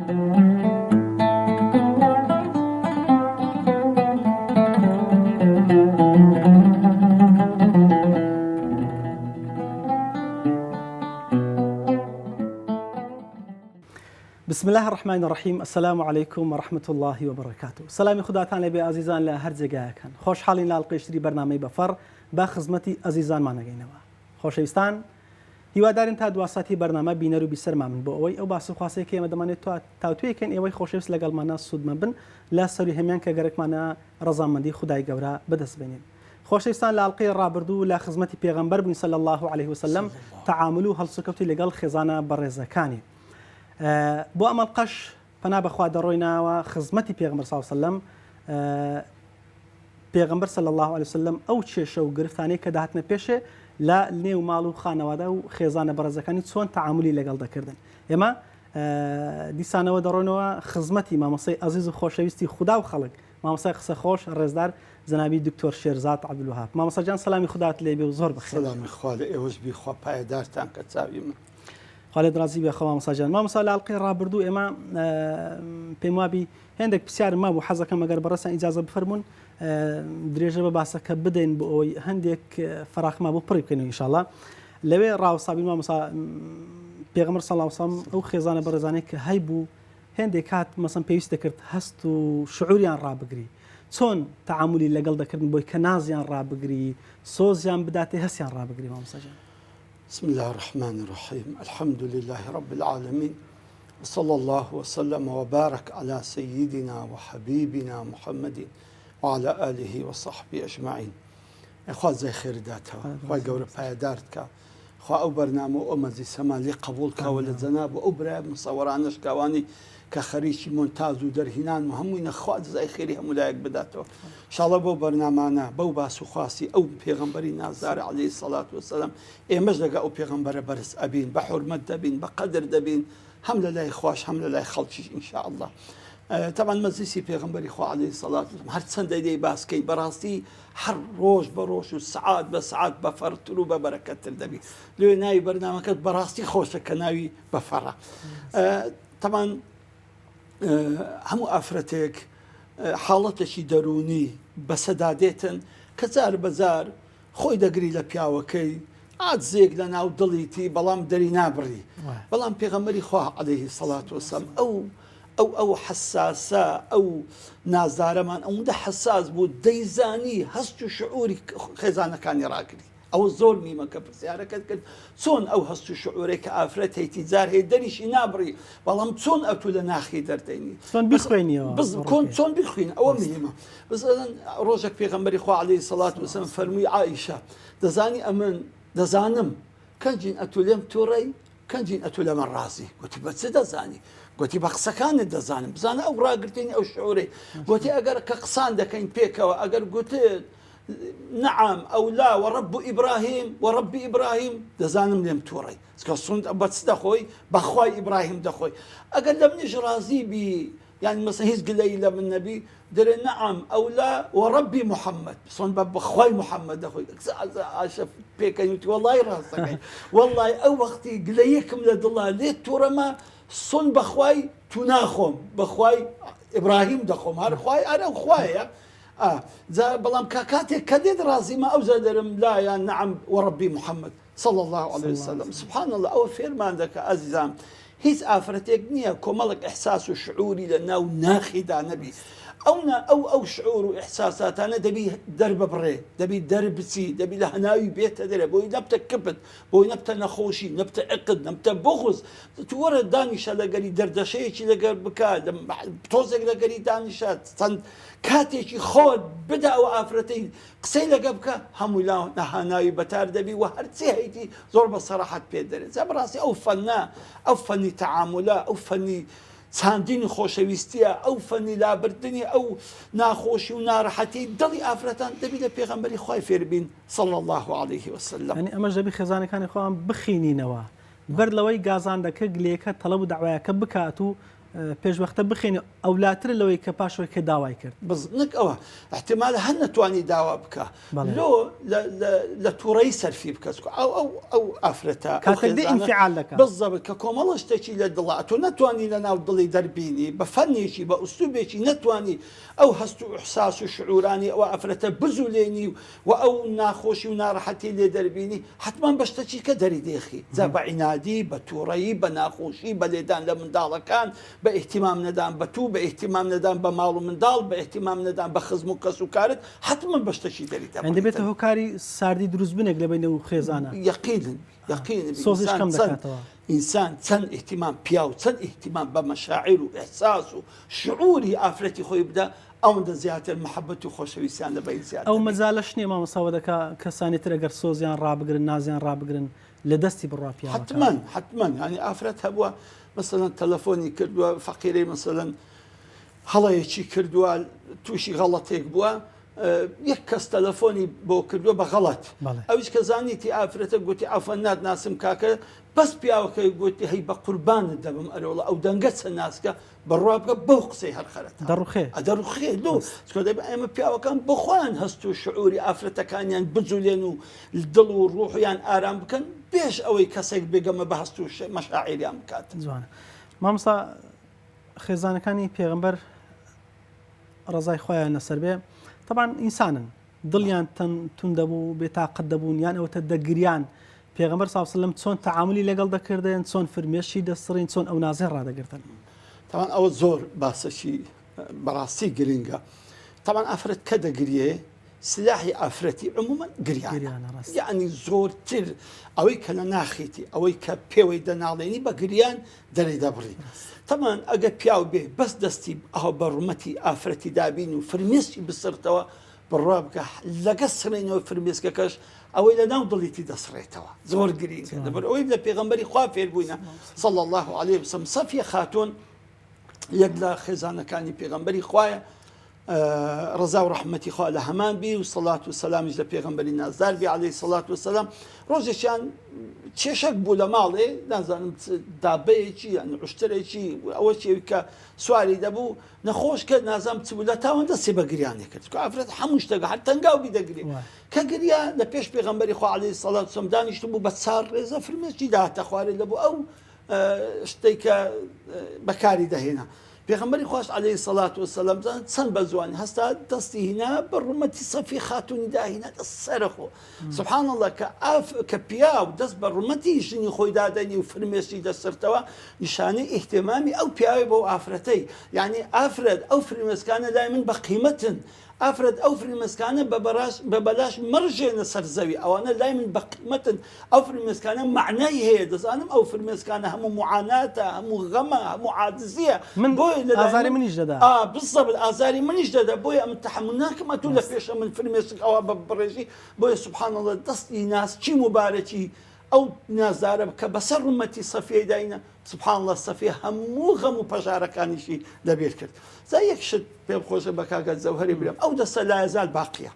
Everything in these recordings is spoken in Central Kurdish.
بسم الله الرحمن الرحیم السلام علیکم و رحمة اللە و بەرەکاته سەلامی خوداتان لێبێ ئازیزان لە هەر جێگایەکان خۆشحاڵین لە ئەڵقەیشتری بەرنامەی بەفەڕ بە خزمەتی ئەزیزانمان ئەگەینەوە خۆشەویستان هیوادارین تا دوا ساتی بەرنامە بینەر و بیسەرمان بن بۆ ئەوەی ئەو باس و خواسەی کە ئێمە دەمانێت تاوتوێ کەین ئێوەی خۆشەویست لەگەڵمانە سوودمەند بن لە سەروی هەمیان کە گەرەکمانە ڕەزامەندی خودای گەورە بەدەست بێنین خۆشەویستان لە ئەڵقەی ڕابردوو لە خزمەتی پێغەمبەر بووین صلی اللە علیه وسلم تەعامل و هەڵسوکەوتی لەگەڵ خێزانە بەڕێزەکانی بۆ ئەم ئەڵقەش پەنا بەخوا دەڕۆینەوە خزمەتی پێغەمبەر صلی اللە علیه وسلم پێغەمبەر صلی اللە علیه وسلم ئەو کێشە و گرفتانەی کە دەهاتنە پێشێ لە نێو ماڵ و خانەوادە و خێزانە بەڕێزەکانی چۆن تەعاملی لەگەڵ دەکردن ئێمە دیسانەوە دەڕۆنەوە خزمەتی مامۆستای ئەزیز و خۆشەویستی خودا و خەڵک مامۆستای قسە خۆش ڕێزدار جەنابی دکتۆر شێرزاد عەبدولوەهاب مامۆستا گیان سەلامی خودات لێ بێ و زۆر بەخێر سەلامی خوا لە ئێوەش بی خوا پایەدارتان کە چاوی من. خوا لێت ڕازی بێ خوا مامۆستا گیان. مامۆستا لە ئەڵقەی ڕابردوو ئێمە پێم وابی هێندێک پرسیارم مابوو حەزەکەم ئەگەر بەڕێزتان ئیجازە بفەرموون درێژە بە باسەکە بدەین بۆ ئەوەی هەندێک فەراخ مابوو پڕی بکەینەوە ئینشاڵڵا لەوێ ڕاوەستابین مامۆستا پێغەمبەر صلی الله علیه وسلم ئەو خێزانە بەڕێزانەی کە هەیبوو هێندێک کات مەسەن پێویست دەکرد هەست و شعوریان ڕابگری چۆن تەعامولی لەگەڵ دەکردن بۆی کە نازیان ڕابگری سۆزیان بداتێ هەستیان ڕابگری مامۆستا گیان. بسم اللە الرحمن الرحیم الحمد للە رب العالمین وصلی اللە وسلم وبارک علی سیدنا وحبیبنا محمد وعلی آله وصحبه اجمعین خوا جزای خێرت داتەوە خوای گەورە پایەدارت کا خوا ئەو بەرنامە و ئەو مەجلیسەمان لێ قبوڵ کا و لە جەناب و ئەو برای مصەوەرانەش کاوانی کە خەریکی مۆنتاز و دەرهینان و هەمووی نەخوا جزای خێری هەموو لایەک بداتەوە شاڵە بەو بەرنامانە بەو باس و خواسی ئەو پێغەمبەری نازدار عەلەیهی سەڵات وسەلام ئێمەش لەگە ئەو پێغەمبەرە بەرز ئەبین بە حورمەت دەبین بە قەدر دەبین هەم لە لای خواش هەم لە لای خەڵکیش ان شاء الله تەبعەن مەجلیسی پێغەمبەری خوا عەلەیهی سەڵات وسەلام هەرچەندە لێی باس کەی بەڕاستی هەر ڕۆژ بە ڕۆژ و سەعات بە سەعات بەفەڕتر و بە بەرەکەتتر دەبی لێ ناوی بەرنامەکەت بەڕاستی خۆشە کە ناوی بەفەڕە تەبعەن هەموو ئافرەتێک حاڵەتێکی دەروونی بەسەدا دێتن کە جار بە جار خۆی دەگری لە پیاوەکەی عاجزێک لە ناو دڵیتی بەڵام دەری نابڕی بەڵام پێغەمبەری خوا عەلەیهی سەڵات وەسەلام ئەو ئەو ئەو حەساسە ئەو نازدارەمان ئەوەندە حەساس بوو دەیزانی هەست و شعوری خێزانەکانی ڕاگری ئەوە زۆر میمە کە پرسیارەکەت کرد چۆن ئەو هەست و شعورەی کە ئافرەت هەیتی جار هەیە دەریشی نابڕی بەڵام چۆن ئەتوو لە ناخی دەردەینی چۆن بیخوێنیەوە بز کۆن چۆن بیخوین ئەوە مهمە بزن ڕۆژێک پێغەمبەری خوا عەلەیهی سەڵات وسلام فەرمووی عائیشە دەزانی ئەمن دەزانم کەنجین ئەتوو لێم تووڕەی کەنجین ئەتوو لە من ڕازی گوتی بە چ دەزانی گوتی بە قسەکانت دەزانم بزانە ئەو ڕاگرتنی ئەو شعورەی گوتی ئەگەر کە قسان دەکەین پێکەوە ئەگەر گوتت نعم ئەو لا وەڕب ئیبراهیم وەڕبی ئیبراهیم دەزانم لێم تووڕەی چکە سوند بە چ دەخۆی بەخوای ئیبراهیم دەخۆی ئەگەر لە منیش ڕازی بی یانی مەسەن هیچ گلەیی لە من نەبی دەرێ نعم ئەو لا وەڕبی محەممەد سوند بە بەخوای محەممەد دەخۆی ئاشە پێکەنی وتی وەڵای ڕاست دەکەی وەڵای ئەو وەختی گلەیەکم لە دڵا لێت تووڕەمە سوند بەخوای تو ناخۆم بەخوای ئیبراهیم دەخۆم هەر خوای ئەرە خوایە ئا جا بەڵام کا کاتێک کە دێت ڕازیمە ئەوجا دەرم لا یان نعم وەڕبی محەممەد صلی اللە علیە وسلم سبحان اللە ئەوە فێرمان دەکا ئازیزان هیچ ئافرەتێک نییە کۆمەڵێک ئیحساس و شعوری لە ناو ناخیدا نەبی ئەو نا ئەو ئەو شعور و ئیحساساتانە دەبی دەرببڕێ دەبی دەربچی دەبی لە هەناوی بێتە دەرێ بۆی نەبتە کپت بۆی نەبتە نەخۆشی نەبتە عقد نەبتە بغز تو وەرە دانیشە لەگەری دەردەشەیەکی لەگەر بکە تۆزێک لەگەری دانیشە چەند کاتێکی خۆت بدە ئەو ئافرەتەی قسەی لەگە بکە هەموو لا نەهاناوی بەتار دەبی و هەرچی هەیتی زۆر بە سەراحەت پێت دەرێ جا بەڕاستی ئەو فەنە ئەو فەنی تەعامولە ئەو فەنی چاندینی خۆشەویستیە ئەو فەنی لابردنی ئەو ناخۆشی و ناڕەحەتی دڵی ئافرەتان دەبی لە پێغەمبەری خوای فێربین صلی الله علیه وسلم. یانی ئەمەش دەبی خێزانەکانی خۆمان بخینینەوە بەر لەوەی گازاندەکە گلەیەکە تەڵەب و دەعوایەکە بکات و. پێشوەختە بخێنی ئەولاترە لەوەی کە پاش ئەوەی کە داوای کرد. بەس نەک ئەوە ئیحتیمالە هەر نەتوانی داوا بکا لۆ لە توڕەیی سەرفی بکە چکە ئەو ئەو ئەو ئافرەتە ئەو کاتێک دێ خێزانە ئینفعال دەکا. بالضبط کە کۆمەڵە شتێکی لە دڵە ئەتۆ نەتوانی لە ناو دڵی دەربینی بە فەنێکی بە ئوسلوبێکی نەتوانی ئەو هەست و ئیحساس و شعورانی ئەو ئافرەتە بجولێنی و و ئەو ناخۆشی و ناڕەحەتی لێ دەربینی حەتمەن بە شتەکی کە دەری دێخی جا بە عینادی بە توڕەیی بە ناخۆشی بە لێدان لە منداڵەکان بە ئیهتیمام نەدان بە تو بە ئیهتیمام نەدان بە ماڵ و منداڵ بە ئیهتیمام نەدان بە خزم و کەس و کارت حەتمەن بە شتەکی دەری یانی دەبێتە دەبڕیتن. هۆکاری ساردی دروست بنێک لە بەین ئەو خێزانە. یەقینن یەقینن بی سۆزیش ئینسان کەم چەند دەکاتەوە. ئینسان چەند ئیهتیمام پیاو چەند ئیهتیمام بە مەشاعیر و ئیحساس و شعوری ئافرەتی خۆی بدا ئەوەندە زیاتر مەحەبەت و خۆشەویستیان لە بەین زیاد ئەو دەبێ. مەجالەش نیە مامۆستا وە دەکا کەسانی تر ئەگەر سۆزیان ڕابگرن نازیان ڕابگرن لە دەستی بڕوا پیاوەکە. حەتمەن حەتمەن یانی ئافرەت هەبووە مەسەلەن تەلەفۆنی کردووە فەقیرەی مەسەلەن هەڵەیەکی کردووە تووشی غەڵەتێک بووە یەک کەس تەلەفۆنی بۆ کردووە بە غەڵەت ئەویش کە زانیتی ئافرەتە گوتی عەفوەن ناتناسم کاکە بەس پیاوەکەی گوتی هەی بە قوربانت دەبم ئەرێوەڵا ئەو دەنگە چەند ناسکە بڕوا بکە بەو قسەی هەر خەرەتە دەڕوخێ ئەدەڕوخێ لۆ چونکە دەبێ ئێمە پیاوەکان بۆ خۆیان هەست و شعوری ئافرەتەکانیان بجولێن و دڵ و ڕوحیان ئارام بکەن پێش ئەوەی کەسێک بێگەمە بە هەست و مەشاعیریان بکات. جوانە مامۆستا خێزانەکانی پێغەمبەر ڕەزای خوایان لەسەر بێ تەبعەن ئینسانن دڵیان توند دەبوو بێتاقەت دەبوون یان ئەوەتە دەگریان پێغەمبەر صلی الله علیه و سلم چۆن تەعاملی لەگەڵ دەکردن چۆن فرمێشی دەسڕین چۆن ئەو نازێ ڕادەگرتن. تەبعەن ئەوە زۆر باسەکی بەڕاستی گرنگە تەبعەن ئافرەت کە دەگریێ سلاحی ئافرەتی عموما گریانە یعنی زۆرتر ئەوەی کە لە ناخیتی ئەوەی کە پێوەی دەناڵێنی بە گریان دەری دەبڕی تەمان ئەگەر پیاو بێ بەس دەستی ئەو بە ڕومەتی ئافرەتی دابین و فرمێسکی بسرتەوە بڕوا بکە لەگە سڕینەوەی فرمێسکەکەش ئەوەی لە ناو دڵیتی دەسڕێتەوە زۆر گرینگە لەبەر ئەوەی لە پێغەمبەری خوا فێر بووینە صلی الله علیه وسلم سەفیە خاتون یەک لە خێزانەکانی پێغەمبەری خوایە ڕەزا و ڕەحمەتی خوا لە هەمان بی و سەڵات و سەلامیش لە پێغەمبەری نازدار بی عەلەیهی سەڵات و سەلام ڕۆژێکیان کێشەک بوو لە ماڵێ نازانم دابەیەکی یان عشترێکی ئەوە کە سواری دەبوو نەخۆش کە نازانم چ بوو لە تاوان دەستی بە گریانێ کرد چونکە ئافرەت هەموو شتێک هەر تەنگاو بی دەگری کە گریا لە پێش پێغەمبەری خوا عەلەیهی سەڵات و سەلام دانیشتبوو بە چار ڕێزە فرمێسکی داهاتە خوارێ لە بۆ ئەو شتەی کە بەکاری دەهێنا پێغەمبەری خواش عەلەیهی سەڵات و سەلام چەند بە جوانی هەستا دەستی هینا بە ڕوومەتی سەفی خاتوونی داهینا دەست سەرەخۆ سبحان اللە کە ئاف کە پیاو دەست بە ڕوومەتی ژنی خۆی دادەنی و فرمێسکی دەسرتەوە نیشانەی ئیهتیمامی ئەو پیاوەی بەو ئافرەتەی یعنی ئافرەت ئەو فرمێسکانە لای من بە قیمەتن ئافرەت ئەو فرمێسکانە بە بەراش بە بەلاش مەڕژێنە سەر زەوی ئەوانە لای من بە قیمەتن ئەو فرمێسکانە مەعنای هەیە دەزانم ئەو فرمێسکانە هەموو معاناتە هەموو غەمە هەموو عاجزیە من بۆیە لە لای ئازاری من منیش دەدا. ئا بالضبط ئازاری منیش دەدا بۆیە ئەمن تەحەمول ناکەم ئەتوو لە پێش ئەمن فرمێسک ئەوا بە بڕێژی بۆیە سبحان اللە دەستی ناسکی موبارەکی ئەو نازدارە کە بەسەر ڕوومەتی سەفیەی داینا سبحان اللە سەفیە هەموو غەم و پەژارەکانیشی لەبیر کرد جا یەک شت پێم خۆشە بە کاکە جەوهەری بلێم ئەو دەستە لایەزال باقیە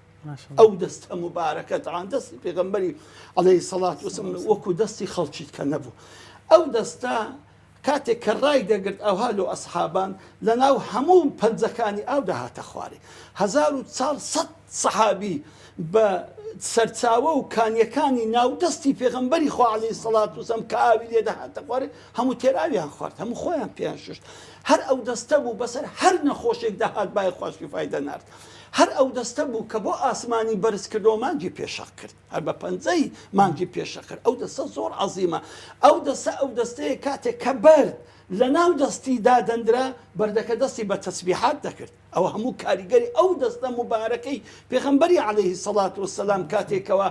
ئەو دەستە موبارەکە تەعان دەستی پێغەمبەری عەلەیهی سەڵات وسلام وەکو دەستی خەڵکی کە نەبوو ئەو دەستە کاتێک کە ڕای دەگرت ئەوها لۆ ئەسحابان لە ناو هەموو پەنجەکانی ئاو دەهاتە خوارێ 1400 سەحابی بە سەرچاوە و کانیەکانی ناو دەستی پێغەمبەری خوا عەلەیهی سەڵات وسلام کە ئاوی لێ دەهاتە خوارێ هەموو تێر ئاویان خوارد هەموو خۆیان پێیان شوشت هەر ئەو دەستە بوو بەسەر هەر نەخۆشێک دەهات بای خوا شیفای دەنارد هەر ئەو دەستە بوو کە بۆ ئاسمانی بەرز کردەوە مانگی پێشەق کرد هەر بە پەنجەی مانگی پێشەق کرد ئەو دەستە زۆر عەزیمە ئەو دەستە ئەو دەستەیە کاتێک کە بەرد لە ناو دەستی دادەندرا بەردەکە دەستی بە تەسبیحات دەکرد ئەوە هەموو کاریگەری ئەو دەستە موبارەکەی پێغەمبەری عەلەیهی سەڵات وسەلام کاتێکەوە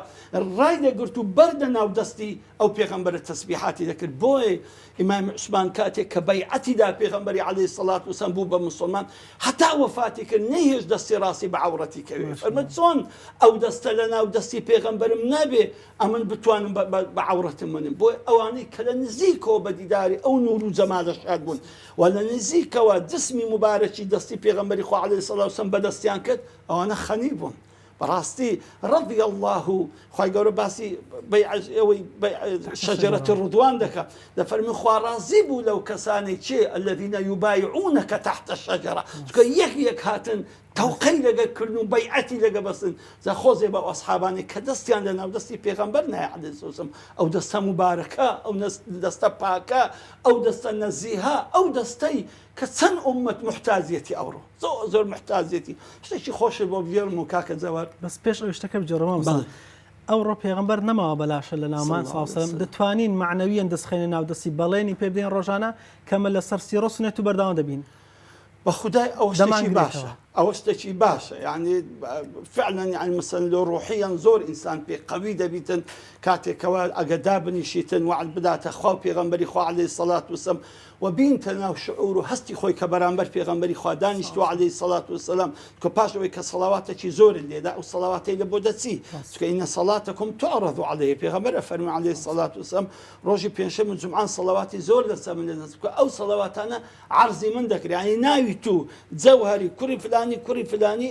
ڕای دەگرت و بەردە ناو دەستی ئەو پێغەمبەرە تەسبیحاتی دەکرد بۆیە ئیمام عوسمان کاتێک کە بەیعەتی دا پێغەمبەری عەلەیهی سەڵات وسەلام بوو بە موسڵمان هەتا وەفاتی کرد نەیهێشت دەستی ڕاستی بە عەوڕەتی کەوێ فەرمووی چۆن ئەو دەستە لە ناو دەستی پێغەمبەرم نابێ ئەمن بتوانم بە عەوڕەتم بنێم بۆیە ئەوانەی کە لە نزیکەوە بە دیداری ئەو نور و جەمالە شاد بوون و لە نزیکەوە جسمی موبارەکی دەستی پێغەمبەری خوا عەلەیهی سەڵات وسەلام بەدەستیان کرد ئەوانە خەنی بوون. بەڕاستی رضی اللە خوای گەورە باسی بەیع ئەوەی بەیع شجرة الرضوان دەکا دەفەرمی خوا ڕازی بوو لەو کەسانەی چێ الذين يبايعونك تحت الشجرة چونکە یەک یەک هاتن تەوقەی لەگەر کردن و بەیعەتی لەگە بەستن جا خۆزێ بەو ئەسحابانەی کە دەستیان لە ناو دەستی پێغەمبەر نایە عەلەیهی سەلام ئەو دەستە موبارەکە ئەو دەستە پاکە ئەو دەستە نەزیهە ئەو دەستەی کە چەند ئوممەت موحتاجیەتی ئەوڕۆ زۆر زۆر موحتاجیەتی شتێکی خۆشت بۆ بگێڕم و کاکە جەواد. بەس پێش ئەوی شتەکە بگێڕم مامۆستا ئەوڕۆ پێغەمبەر نەماوە بەلاشە لە ناومان صلی الله علیه وسلم دەتوانین مەعنەویەن دەست خەینە ناو دەستی بەڵێنی پێ بدەین ڕۆژانە کەمە لەسەر سیڕە سوننەت و بەردەوام دەبین. بە خودای ئەوە شتێکی باشە ئەوە شتێکی باشە یعنی فعلا یعنی مثلا لۆ ڕۆحیان زۆر ئینسان پێ قوی دەبیتن کاتێکەوە ئەگە دابنیشیتن وعد بداتە خوا و پێغەمبەری خوا عەلەیهی سەڵات وسەم و بینتە ناو شعور و هەستی خۆی کە بەرامبەر پێغەمبەری خوا دانیشتووە عەلەیهی سەڵات وسەلام کە پاش ئەوەی کە سەڵاواتێکی زۆرت لێدا ئەو سەڵاواتەی لە بۆ دەچی چونکە ئینە سەڵاتەکم تعرض عەلەیه پێغەمبەر ئەفەرموێ عەلەیهی سەڵات وسەلام ڕۆژی پێنجشەم و جومعان سەڵاواتی زۆر لەسەر من لێدەچن چونکە ئەو سەڵاواتانە عەرزی من دەکرێ یانی ناوی تو جەوهەری کوڕی فلانی کوڕی فلانی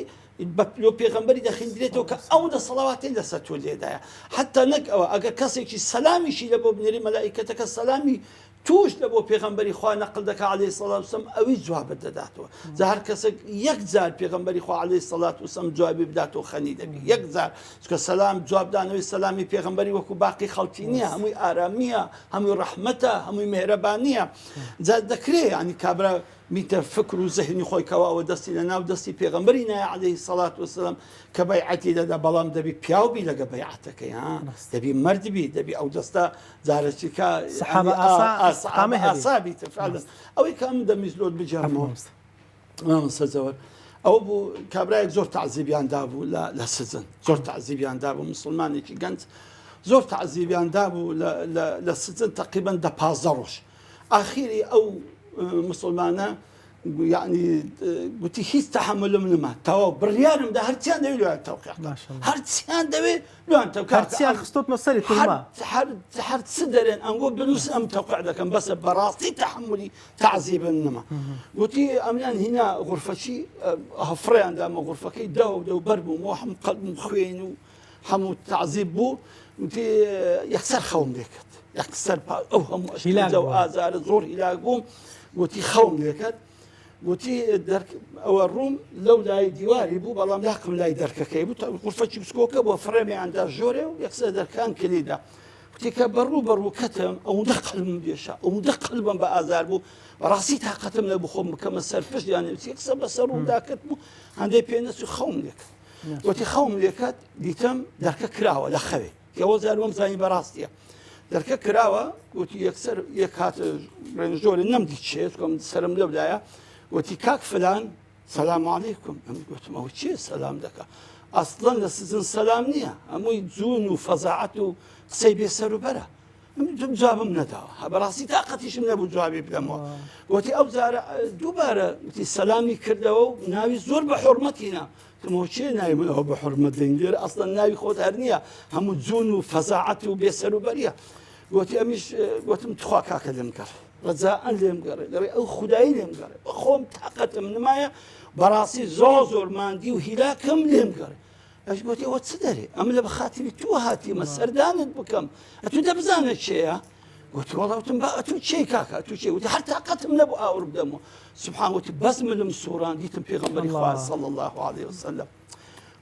بە لۆ پێغەمبەری دەخیندرێتەوە کە ئەوەندە سەڵاواتەی لەسەر تۆ لێدایە حتا نەک ئەوە ئەگەر کەسێکی سەلامیشی لە بۆ بنێری مەلائیکەتەکە سەلامی توش لە بۆ پێغەمبەری خوا نەقل دەکا عەلەیهی سەڵات وسەلام ئەوی جوابت دەداتەوە جا هەر کەسێک یەک جار پێغەمبەری خوا عەلەیهی سەڵات وسەلام جوابی بداتەوە خەنی دەبی یەک جار چونکە سەلام جوابدانەوەی سەلامی پێغەمبەری وەکو باقی خەڵکی نییە هەمووی ئارامیە هەمووی ڕەحمەتە هەمووی مێهرەبانیە جا دەکرێ یعنی کابرا میتە فکر و زهنی خۆی کەواوە دەستی لە ناو دەستی پێغەمبەری نایە عەلەیهی سەڵات وسەلام کە بەیعەتی دەدا بەڵام دەبی پیاو بی لەگە بەیعەتەکەی ها دەبی مەرد بی دەبی ئەو دەستە جارەچیکە سەحابە ئاسا ئاسا بیتە فعلا ئەوەی کە ئەم دەمیست لۆت بگێڕمەوە مامۆستا جەوەر ئەوە بوو کابرایەک زۆر تعزیبیان دابوو لە سجن زۆر تعزیبیان دابوو مسلمانێکی گەنج زۆر تعزیبیان دابوو لە سجن تقریبا دە 15 ڕۆژ ئاخیری ئەو مسلمانە یعنی گوتی هیچ تەحملم نما تەواو بڕیارم دا هەرچیان دەوێت لۆیان تەوقیع هەرچیان دەوێت لۆیان تەوقیع هەرچیان خستۆتمە سەری تورما هەر چ دەرێن ئەنگۆ بنووس ئەم تەوقیع دەکەم بەسە بەڕاستی تەحملی تەعزیبم نما گوتی ئەمیان هینا غرفەچی هەفڕیان دامە غرفەکەی داو دەو بەر بووم و هەم قەلبم خوێن و هەموو تەعزیب بوو گوتی یەکسەر خەوم لێکرد یەکسەر ئەو هەموو ئەشکەنجە و ئازارە زۆر هیلاک بووم گوتی خەوم لێکرد گوتی ئەوە ڕووم لەو لای دیواری بوو بەڵام لاقم لای دەرکەکەی بوو غرفەکی بچکۆکە بۆ فڕێمیاندا ژۆرێ و یەکسەر دەرکان کلیدا گوتی کە بەڕوو بەڕوو کەتم ئەوەندە قەلبم دێشا ئەوەندە قەلبم بە ئازار بوو بەڕاستی تاقەتم نەبوو خۆم بکەمە سەر پشت یان یەکسەر بەسەر ڕوودا کەتم و هەندێک پێ نەچوو خەوم لێکرد گوتی خەوم لێکات دیتم دەرکە کراوە لە خەوێ ئەوە جار وەم زانی بەڕاستیە دەرکە کراوە گوتی یەکسەر یەک هاتە ڕێنژۆرە نەمدی چێت کۆم سرم لەولایە گوتی کاک فلان سلام علیکم ئەم گوتم ئەوە چیە سەلام دەکا ئەسڵەن لە سزن سەلام نییە هەمووی جوون و فەزاعەت و قسەی بێ سەروبەرە من جوابم نەداوە بەڕاستی تاقەتیشم نەبوو جوابی بدەمەوە گوتی ئەو جارە دووبارە گوتی سەلامی کردەوە و ناوی زۆر بە حرمەتی نا تمەوە چێ ناوی من ئەوە بە حرمەت دەین لێرە ئەسڵەن ناوی خۆت هەر نییە هەموو جوون و فەزاعەت و بێسەروبەریە گوتی ئەمیش گوتم تخوا کاکە لێم گەڕێ ڕەجائەن لێم گەڕێ دەڵێ ئەو خودایی لێم گەڕێ بەخۆم تاقەتم نمایە بەڕاستی زۆر زۆر ماندی و هیلاکم لێم گەڕێ ئەش گوتی ئەوە چ دەرێ ئەم لە بەخاتری تو هاتیمە سەردانت بکەم ئەتو دەبزانە چێە گوتی وەڵا وتم با ئەتو چێ کاکە ئەتو چێ وتی هەر تاقەتم نەبوو ئاور بدەمەوە سبحان وتی بەس ملم سووران دیتم پێغەمبەری خوا صلی الله علیه وسلم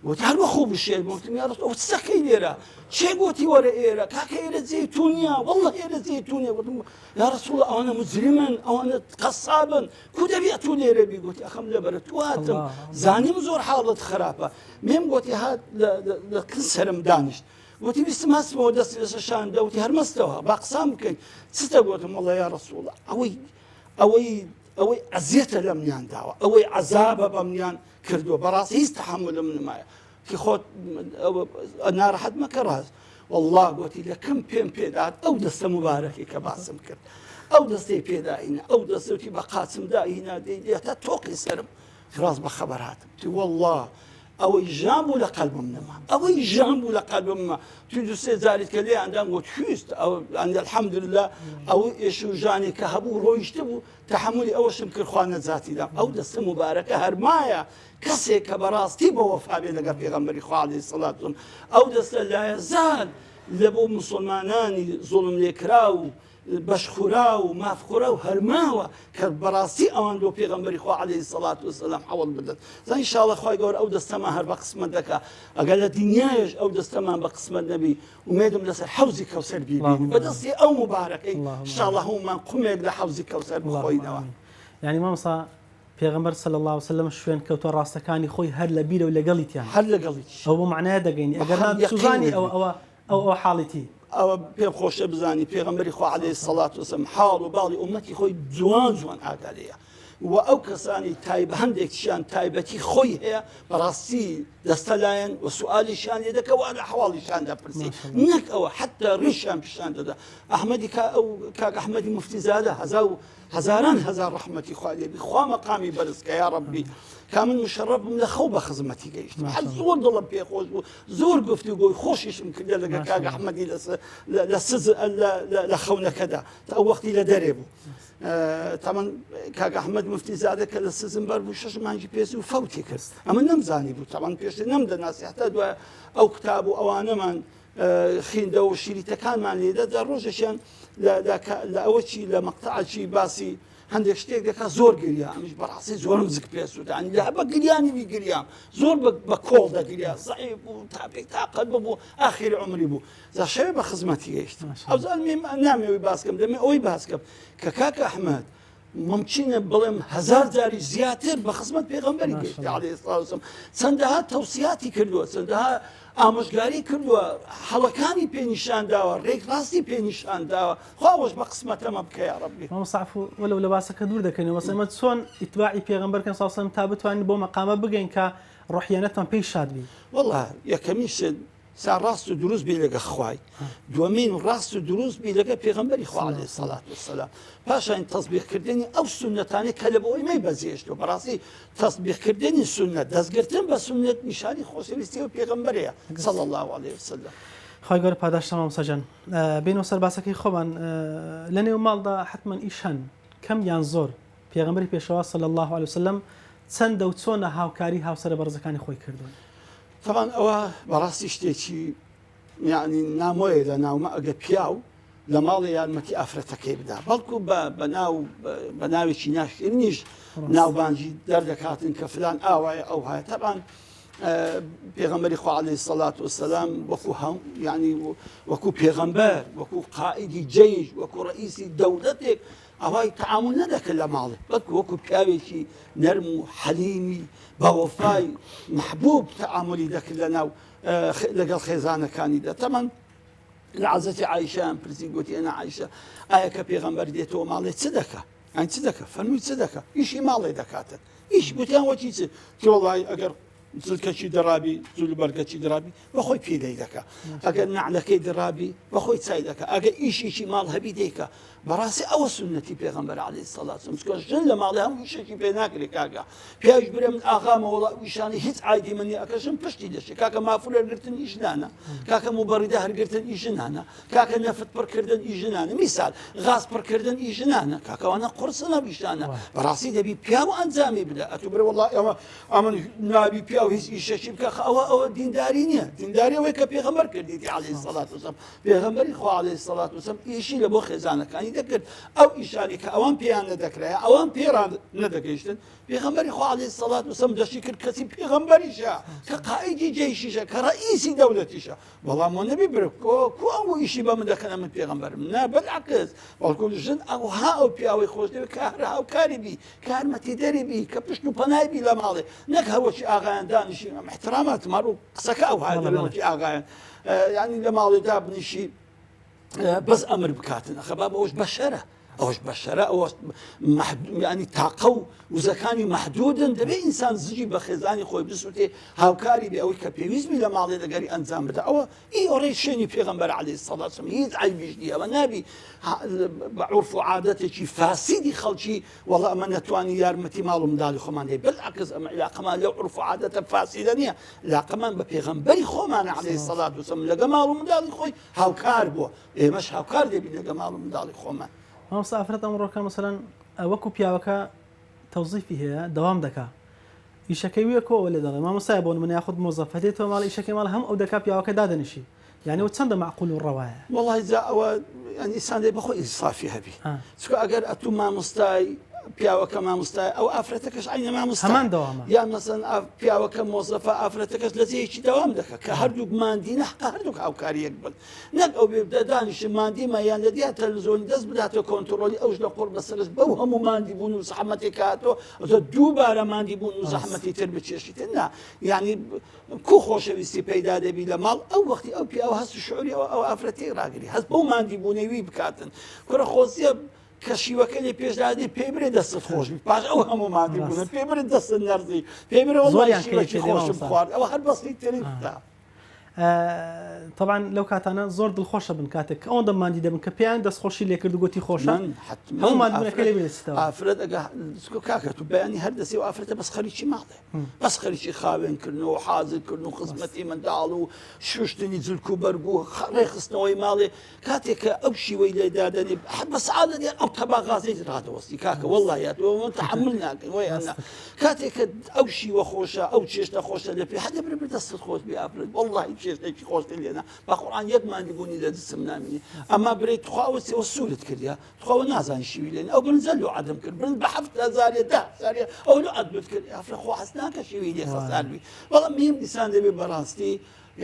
گوتی هەر وەخۆ بشێر گوتم یا ڕسول ئەوە چ دەکەی لێرە چێ گوتی وەرە ئێرە کاکە ئێرە جێی تو نییە والله ئێرە جێی تو نییە گوتم یا ڕسول ئەوانە مجرمن ئەوانە قەسابن کو دەبی ئەتوو لێرە بی گوتی ئەخەم لەبەرە تو هاتم زانیم زۆر حاڵت خراپە مێم گوتی هات لە کن سەرم دانیشت گوتی ویستم هەستمەوە دەستی لەسەر شان دەوتی هەرمەستەوە با قسان بکەین چتە گوتم وەڵڵا یا ڕسول ئەوەی ئەوەی ئەوەی ئەزیەتە لەمنیان داوە ئەوەی عەزابە بەمنیان کردووە بەڕاستی هیچ تەحەمولم نمایە کی خۆت ناڕەحەت مەکە ڕاست والله گوتی لە کەم پێم پێدات ئەو دەستە مبارەکی کە باسم کرد ئەو دەستەی پێداهینە ئەو دەستەوتی بە قاچم داهینا دەی دێتە تۆقی سرم ڕاست بە خەبەر هاتم تی والله. ئەوەی ژان بوو لە قەلبم نەما ئەوەی ژان بوو لە قەلبم نەما تو دوو سێ جاریت کە لێیان دام گوت خویست ئەو الحمدلله ئەو ئێش و ژانی کە هەبوو ڕۆیشتە بوو تەحەمولی ئەوەشم کرد خوا نەجاتی دام ئەو دەستە موبارەکە هەرمایە کەسێک کە بەڕاستی بە وەفا بێ لەگەڵ پێغەمبەری خوا عەلەیهی سەڵات وسلام ئەو دەستە لایەزال لە بۆ موسڵمانانی زوڵم لێکراو و بەشخوراو و مافخوراو هەرماوە کە بەڕاستی ئەوان بۆ پێغەمبەری خوا عەلەیهی سەڵات وسلام حەوڵ بدەن جا ئینشاڵڵا خوای گەورە ئەو دەستەمان هەر بە قسمەت دەکا ئەگەر لە دنیایش ئەو دەستەمان بە قسمەت نەبی ئومێدم لەسەر حەوزی کەوسەر بیبینم بە دەستی ئەو موبارەکەی ئینشاڵڵا هەموومان قومێک لە حەوزی کەوسەر بخۆینەوە. یانی مامۆستا پێغەمبەر صلی اللە علیە وسلم شوێن کەوتوە ڕاستەکانی خۆی هەر لە بیرە و لەگەڵیتیان هەر لەگەڵیتی ئەو بۆ مەعنایە دەگەینی ئەگەر نا سوزانی ئەوە ئەوە ئەو ئەو حاڵیتی. ئەوە پێم خۆشە بزانی پێغەمبەری خوا علیە الصلوة والسلام حاڵ و باڵی ئومەتی خۆی جوان جوان ئاگا لێیە و ئەو کەسانی تایب هەندێکیان تایبەتی خۆی هەیە بەڕاستی دەستە لایەن و سوالیشیان لێ دەکە و لە حواڵیشان دەپرسی نەک ئەوە حتا ڕیشیان پیشان دەدا ئەحمەدی ئەو کاک ئەحمەدی مفتیزادە هەزار و هەزاران هەزار ڕەحمەتی خوا لێ بی خوا مەقامی بەرز کە یا ڕەبی کا من مشەڕەف بووم لە خەو بە خزمەتی گەیشتم هەر زۆر دڵم پێ خۆش بوو زۆر گفتوگۆی خۆشیشم کردە لەگە کاک ئەحمەدی لە سز لە خەونەکەدا تا ئەو وەختی لە دەرێ بوو تەمەن کاک ئەحمەد مفتی زادە کە لە سزم بەر بوو شەش مانگی پێس و فەوتی کرد ئەمە نەمزانی بوو تەمان پێشتر نەمدەناسی هەتا دوای ئەو کتاب و ئەوانەمان خیندە و شریتەکانمان لێدە جا ڕۆژێکیان لە ئەوە چی لە مەقتەعەکی باسی هەندێک شتێک دەکا زۆر گریا ئەمیش بەڕاستی زۆرم زک پێ سووتانی لە بە گریانی بی گریام زۆر بە کۆڵ دەگریا زعیف بوو تاپێک تاقەت ببوو ئاخری عمری بوو جا شەوێ بە خزمەتی گەیشتم ئەوزان نامەوەی باسکەم دەمێ ئەوەی باسکەم کە کاک ئەحمەد مومکینە بڵێم هەزار جاری زیاتر بە خزمەت پێغەمبەری گەیشت عەلەیهی سڵاو وسلام چەندەها تەوسیاتی کردووە چەندەها ئامۆژگاری کردووە هەڵەکانی پێ نیشان داوە ڕێک ڕاستی پێ نیشان داوە خوا ئەوەش بە قسمەتەمە بکە یا ڕەبی. مامۆستا عەفو وەلەو لە باسەکە دوور دەکەینەوە بەس ئێمە چۆن ئیتباعی پێغەمبەر کەین صلی اللە علیە وسلم تا بتوانین بەو مەقامە بگەین کە ڕۆحیانەتمان پێی شاد بی؟ وەڵا یەکەمین شت سا ڕاست و دروست بی لەگە خوای دووەمین ڕاست و دروست بی لەگە پێغەمبەری خوا علیه الصلاة والسلام پاشان تەسبیح کردنی ئەو سوننەتانەی کە لە بۆ ئێمەی بەجێهێشتووە بەڕاستی تەسبیح کردنی سوننەت دەستگرتن بە سوننەت نیشانی خۆشەویستی ئەو پێغەمبەرەیە صلی الله علیه وسلم. خوای گەورە پاداشتان مامۆستا گیان. بێینەوە سەر باسەکەی خۆمان لەنێو ماڵدا حەتمەن ئیش هەن کەم یان زۆر پێغەمبەری پێشەوا صلی اللە علیه وسلم چەندە و چۆنە هاوکاری هاوسەرە بەڕێزەکانی خۆی کردوون؟ تەبعەن ئەوە بەڕاستی شتێکی یعنی نامۆیە لە ناومە ئەگە پیاو لە ماڵێ یارمەتی ئافرەتەکەی بدا بەڵکو بە بەناو بە ناوێکی ناشرینیش ناوبانگی دەردەکاتن کە فلان ئاوایە ئەو هایە تەبعەن پێغەمبەری خوا عەلەیهی سەڵات وسەلام وەکو هەم یعنی وەکو پێغەمبەر وەکو قائیدی جەیش وەکو ڕئیسی دەوڵەتێک ئەوای تەعامول نەدەکرد لە ماڵێ بەڵکو وەکو پیاوێکی نەرم و حەلیمی بەوەفای مەحبوب تەعامولی دەکرد لەناو لەگەڵ خێزانەکانیدا تەمان لە عەزەتی عایشەیان پرسی گوتی ئەنا عایشە ئایا کە پێغەمبەر دێتەوە ماڵێ چ دەکا ئەن چ دەکا فەرمووی چ دەکا ئیشی ماڵێ دەکاتن ئیش گوتیان وەکی چ تۆڵای ئەگەر جلکەکی دڕابی جل و بەرگەکی دڕابی بەخۆی پیلەی دەکا ئەگەر نەعلەکەی دڕابی بەخۆی چای دەکا ئەگەر ئیشێکی ماڵ هەبی دەیکا بەڕاستی ئەوە سوننەتی پێغەمبەر عەلەیهی سەڵات وسلام چونکە ژن لە ماڵێ هەموو ئیشێکی پێ ناکرێ کاکە پیاویش برێ من ئاغامە وەڵا ئەو ئیشانە هیچ عایدی من نییە ئەکە ژن پشتی دەشێ کاکە مافور هەرگرتن ئیش نانە کاکە موبەڕیدە هەرگرتن ئیش ژنانە کاکە نەفت پڕکردن ئی ژنانە میسال غاز پڕکردن ئی ژنانە کاکە ئەوانە قورسن ئەو ئیشانە بەڕاستی دەبی پیاو ئەنجامی بدە ئەتوو برێ وەڵا ئەمە ئەمن نابی پیاو هیچ ئیشەکی بکە خە ئەوە ئەوە دینداری نییە دینداری ئەوەی کە پێغەمبەر کردیتی عەلەیهی سەڵات وسلام پێغەمبەری خوا عەلەیهی سەڵات وسلام ئیشی لە بۆ خێزانەکانی دەکرد ئەو ئیشانی کە ئەوان پێیان نەدەکرایە ئەوان پێڕان نەدەگەیشتن پێغەمبەری خوا عەلەیهی سەڵات وسلام دەشی کرد کەسی پێغەمبەریشە کە قائیدی جەیشیشە کە ڕئیسی دەولەتیشە بەڵام وە نەبی برێ کۆ کو ئەو ئیشی بە من دەکەن ئەمن پێغەمبەرم نا بەلعەکس بەڵکو ژن ئەوها ئەو پیاوەی خۆش دەوێت کە هەر هاوکاری بی کە یارمەتیدەری بی کە پشت و پەنای بی لە ماڵێ نەک هەروەکی ئاغایان دانیشی ئەم احتراماتم هەر قسەکە ئەو بەڵێ بەڵێ هەروەکی ئاغایان یعنی لە ماڵێ دابنیشی بەس ئەمر بکاتن ئەخە بابە ئەوش بەشەرە. ئەوەش بەشەرە ئەوە ینی تاقە و وزەکانی مەحدودن دەبێ ئینسان زگی بە خێزانی خۆی بسوتێ هاوکاری بێ ئەوەی کە پێویست بی لە ماڵێ لەگەری ئەنجام بدە ئەوە ئی ئۆڕێ شوێنی پێغەمبەر عەلەیهی سەڵات وسلام هیچ عەیبیش نییە ئەوە نابی بە عورف و عادەتێکی فاسیدی خەڵکی وەڵا ئەمە نەتوانی یارمەتی ماڵ و منداڵی خۆمان دەی بەلعەکس ئەمە عیلاقەمان لەو عورف و عادەتە فاسیدە نییە عیلاقەمان بە پێغەمبەری خۆمانە عەلەیهی سەڵات وسلام لەگە ماڵ و منداڵی خۆی هاوکار بووە ئێمەش هاوکار دەبین لەگە ماڵ و منداڵی خۆمان. مامۆستا ئافرەت ئەمڕۆکە مەسەلەن وەکو پیاوەکە تەوزیفی هەیە دەوام دەکا ئیشەکەی وێ کۆ لێ دەڵێ مامۆستایە بۆ نمونە یاخود مۆزەفە دێتەوە ماڵ ئیشەکەی ماڵ هەم ئەو دەکا پیاوەکە دادەنیشی یعنی ئەو چەندە مەعقول و ڕەوایە؟ وەڵای جا ئەوە یعنی ئینسان دەبێ بەخۆی ئینسافی هەبی چونکە ئەگەر ئەتوو مامۆستای پیاوەکە مامۆستای ئەو ئافرەتەکەش عەینە مامۆستا هەمان دەوامە یان مەسەن پیاوەکە مۆزەفە ئافرەتەکەش لە جێیەکی دەوام دەکا کە هەردووک ماندینە حەقە هەردووک هاوکاری یەک بن نەک ئەو بێ دانیشم ماندیمە یان لە دیار تەلەڤزیۆنی دەست بداتە کۆنتڕۆلی ئەوش لە قوڕ بەسەرش بەو هەموو ماندی بوون و زەحمەتێک هاتۆ ئەوجا دووبارە ماندی بوون و زەحمەتی تر بچێشیتن نا یعنی کو خۆشەویستی پەیدا دەبی لە ماڵ ئەو وەختی ئەو پیاوە هەست و شعوری ئەو ئەو ئافرەتەی ڕاگری هەست بەو ماندی بوونەوی بکاتن کوڕە خۆزیە کە شیوەکە لێ پێشدادی پێی برێ دەستت خۆش بی پاش ئەو هەموو ماندی بوونە پێی برێ دەستت نەرزی پێی برێ وەڵڵاهی شیوەکی خۆشم خوارد ئەوە هەر بەسیترین شتە. تەبعەن لەو کاتانە زۆر دڵخۆشە بن کاتێک کە ئەوەندە ماندی دەبن کە پێیان دەستخۆشی لێکرد و گوتی خۆشە هەموو ماندبوونەکە لێ بێتەوە ئافرەت ئەگە کاکە تو بەیانی هەر دەستی و ئافرەتە بەس خەریکی ماڵێ بەس خەریکی خاوێنکردن و حازرکردن و خزمەتی منداڵ و شوشتنی جلک و بەرگ و ڕێخستنەوەی ماڵێ کاتێک کە ئەو شیوەی لێ دادەنێ بە سەعات لە ئەو تەبا غازەی ڕادەوەستی کاکە وەڵڵا تۆ من تەحەمول ناکەین وەی ئەنا کاتێک کە ئەو شیوە خۆشە ئەو چێشتە خۆشە لە پێ هەدە برە دەستت خۆش بێ ئافرەت وەڵڵاهی چێشتێکی خۆشتر لێنا بە قورئان یەک ماندیبوونی لە جسم نامینێ ئەما برێ تخوا ئەوە سێوە سوورت کردیا تخوا نازانی شیوی لێن ئەو برنجە لۆ عەدم کرد برنج بە حەفت هەزارێ دە هەزارێ ئەو لۆ عەدمت کرد ئافرەت خۆ حەز ناکە شیوی لێ خەسار بی بەڵام مهم دیسان دەبێ بەڕاستی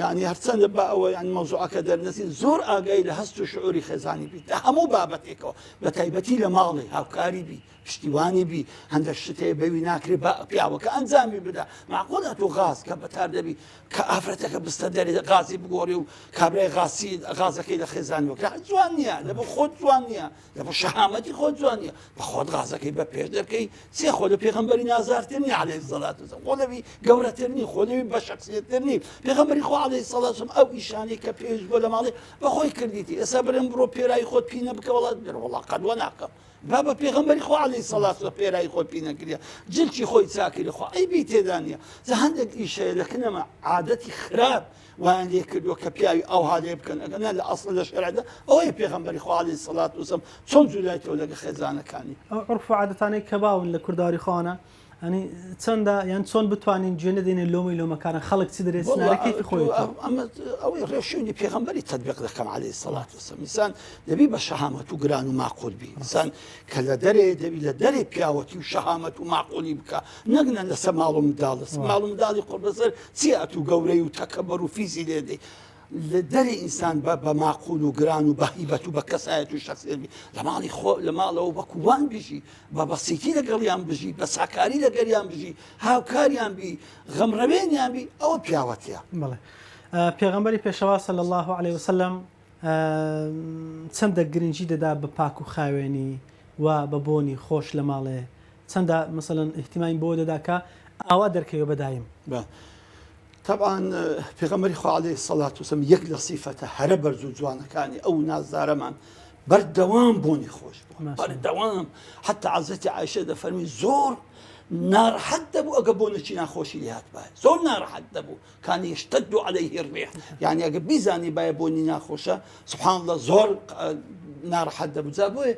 یانی هەرچەندە با ئەوە یان مەوزوعەکە دەرنەچین زۆر ئاگای لە هەست و شعوری خێزانی بیت لە هەموو بابەتێکەوە بە تایبەتی لە ماڵێ هاوکاری بی پشتیوانی بی هەندێک شت هەیە بەوی ناکرێ با پیاوەکە ئەنجامی بدا معقولە تۆ غاز کە بەتار دەبی کە ئافرەتەکە بستە دەرێ غازی بگۆڕی و کابرای غاسی غازەکەی لە خێزانی وەکە جوان نییە لە بۆ خۆت جوان نییە لە بۆ شەهامەتی خۆت جوان نییە بە خۆت غازەکەی بە پێش دەکەی سێ خۆ لە پێغەمبەری نازارتر نیە عەلەیهی سەڵات وسلام خۆ لەوی گەورەتر نی خۆ لەوی بە شەخسیەتتر نی پێغەمبەری خۆ عەلەیهی سەڵات وسلام ئەو ئیشانەی کە پێویست بۆ لە ماڵێ بە خۆی کردیتی ئێستا برێم بڕۆ پێرای خۆت پینە بکە وەڵا وەڵا قەت وە ناکەم با بە پێغەمبەری خۆ عەلەیهی سەڵات وسلام پێرای خۆی پینە کردیە جلکی خۆی چاکردی خۆ عەیبی تێدا نییە جا هەندێک ئیش هەیە لە کنەمە عادەتی خراپ وایان لێ کردووە کە پیاوی ئەوها لێ بکەن ئەگەر نا لە ئەسڵ لە شەرعدا ئەوەیە پێغەمبەری خوا عەلەیهی سەڵات وسلام چۆن جولایتەوە لەگە خێزانەکانی. ئەو عورف و عادەتانەی کە باون لە کوردەواری خۆمانە یانی چەندە یان چۆن بتوانین گوێ نەدەینە لۆمەی لۆمەکاران خەڵک چ دەرێ چ نارێ کەیفی خۆیەتی. وەڵا ئەمە ئەوەی ڕێوشوێنی پێغەمبەری تەتبیق دەکەم عەلەیهی سەڵات وسلام ئینسان دەبی بە شەهامەت و گران و ماقول بی ئینسان کە لە دەرێ دەبی لە دەرێ پیاوەتی و شەهامەت و ماقولی بکا نەک نە لەسەر ماڵ و منداڵ لەسەر ماڵ و منداڵی قوڕ بەسەر چیە ئەتوو گەورەی و تەکەبەر و فیزی لێ دەی لە دەرێ ئینسان بە بە ماقول و گران و بە هیبەت و بە کەسایەت و شەخسیەت بی لە ماڵی خۆ لە ماڵەوە وەکو وان بژی بە بەسیتی لەگەڵیان بژی بە ساکاری لەگەریان بژی هاوکاریان بی غەمڕەوێنیان بی ئەوە پیاوەتیە. بەڵێ پێغەمبەری پێشەوا صلی اللە علیە وسلم چەندە گرنگی دەدا بە پاک و خاوێنی و بە بۆنی خۆش لە ماڵێ چەندە مەسەلەن ئیهتیمامی بەوە دەدا کە ئاوا دەرکەوێ بە دایم. بە تەبعەن پێغەمبەری خوا عەلەیهی سەڵات وسلام یەک لە سیفەتە هەرە بەرز و جوانەکانی ئەو نازدارەمان بەردەوام بۆنی خۆش بوو بەردەوام حتا عەزرەتی عایشە دەفەرمی زۆر ناڕەحەت دەبوو ئەگە بۆنێکی ناخۆشی لێ هاتبایە زۆر ناڕەحەت دەبوو کان یشتد علیه الريح یعنی ئەگە بیزانی بایە بۆنی ناخۆشە سبحان الله زۆر ناڕەحەت دەبوو جا بۆیە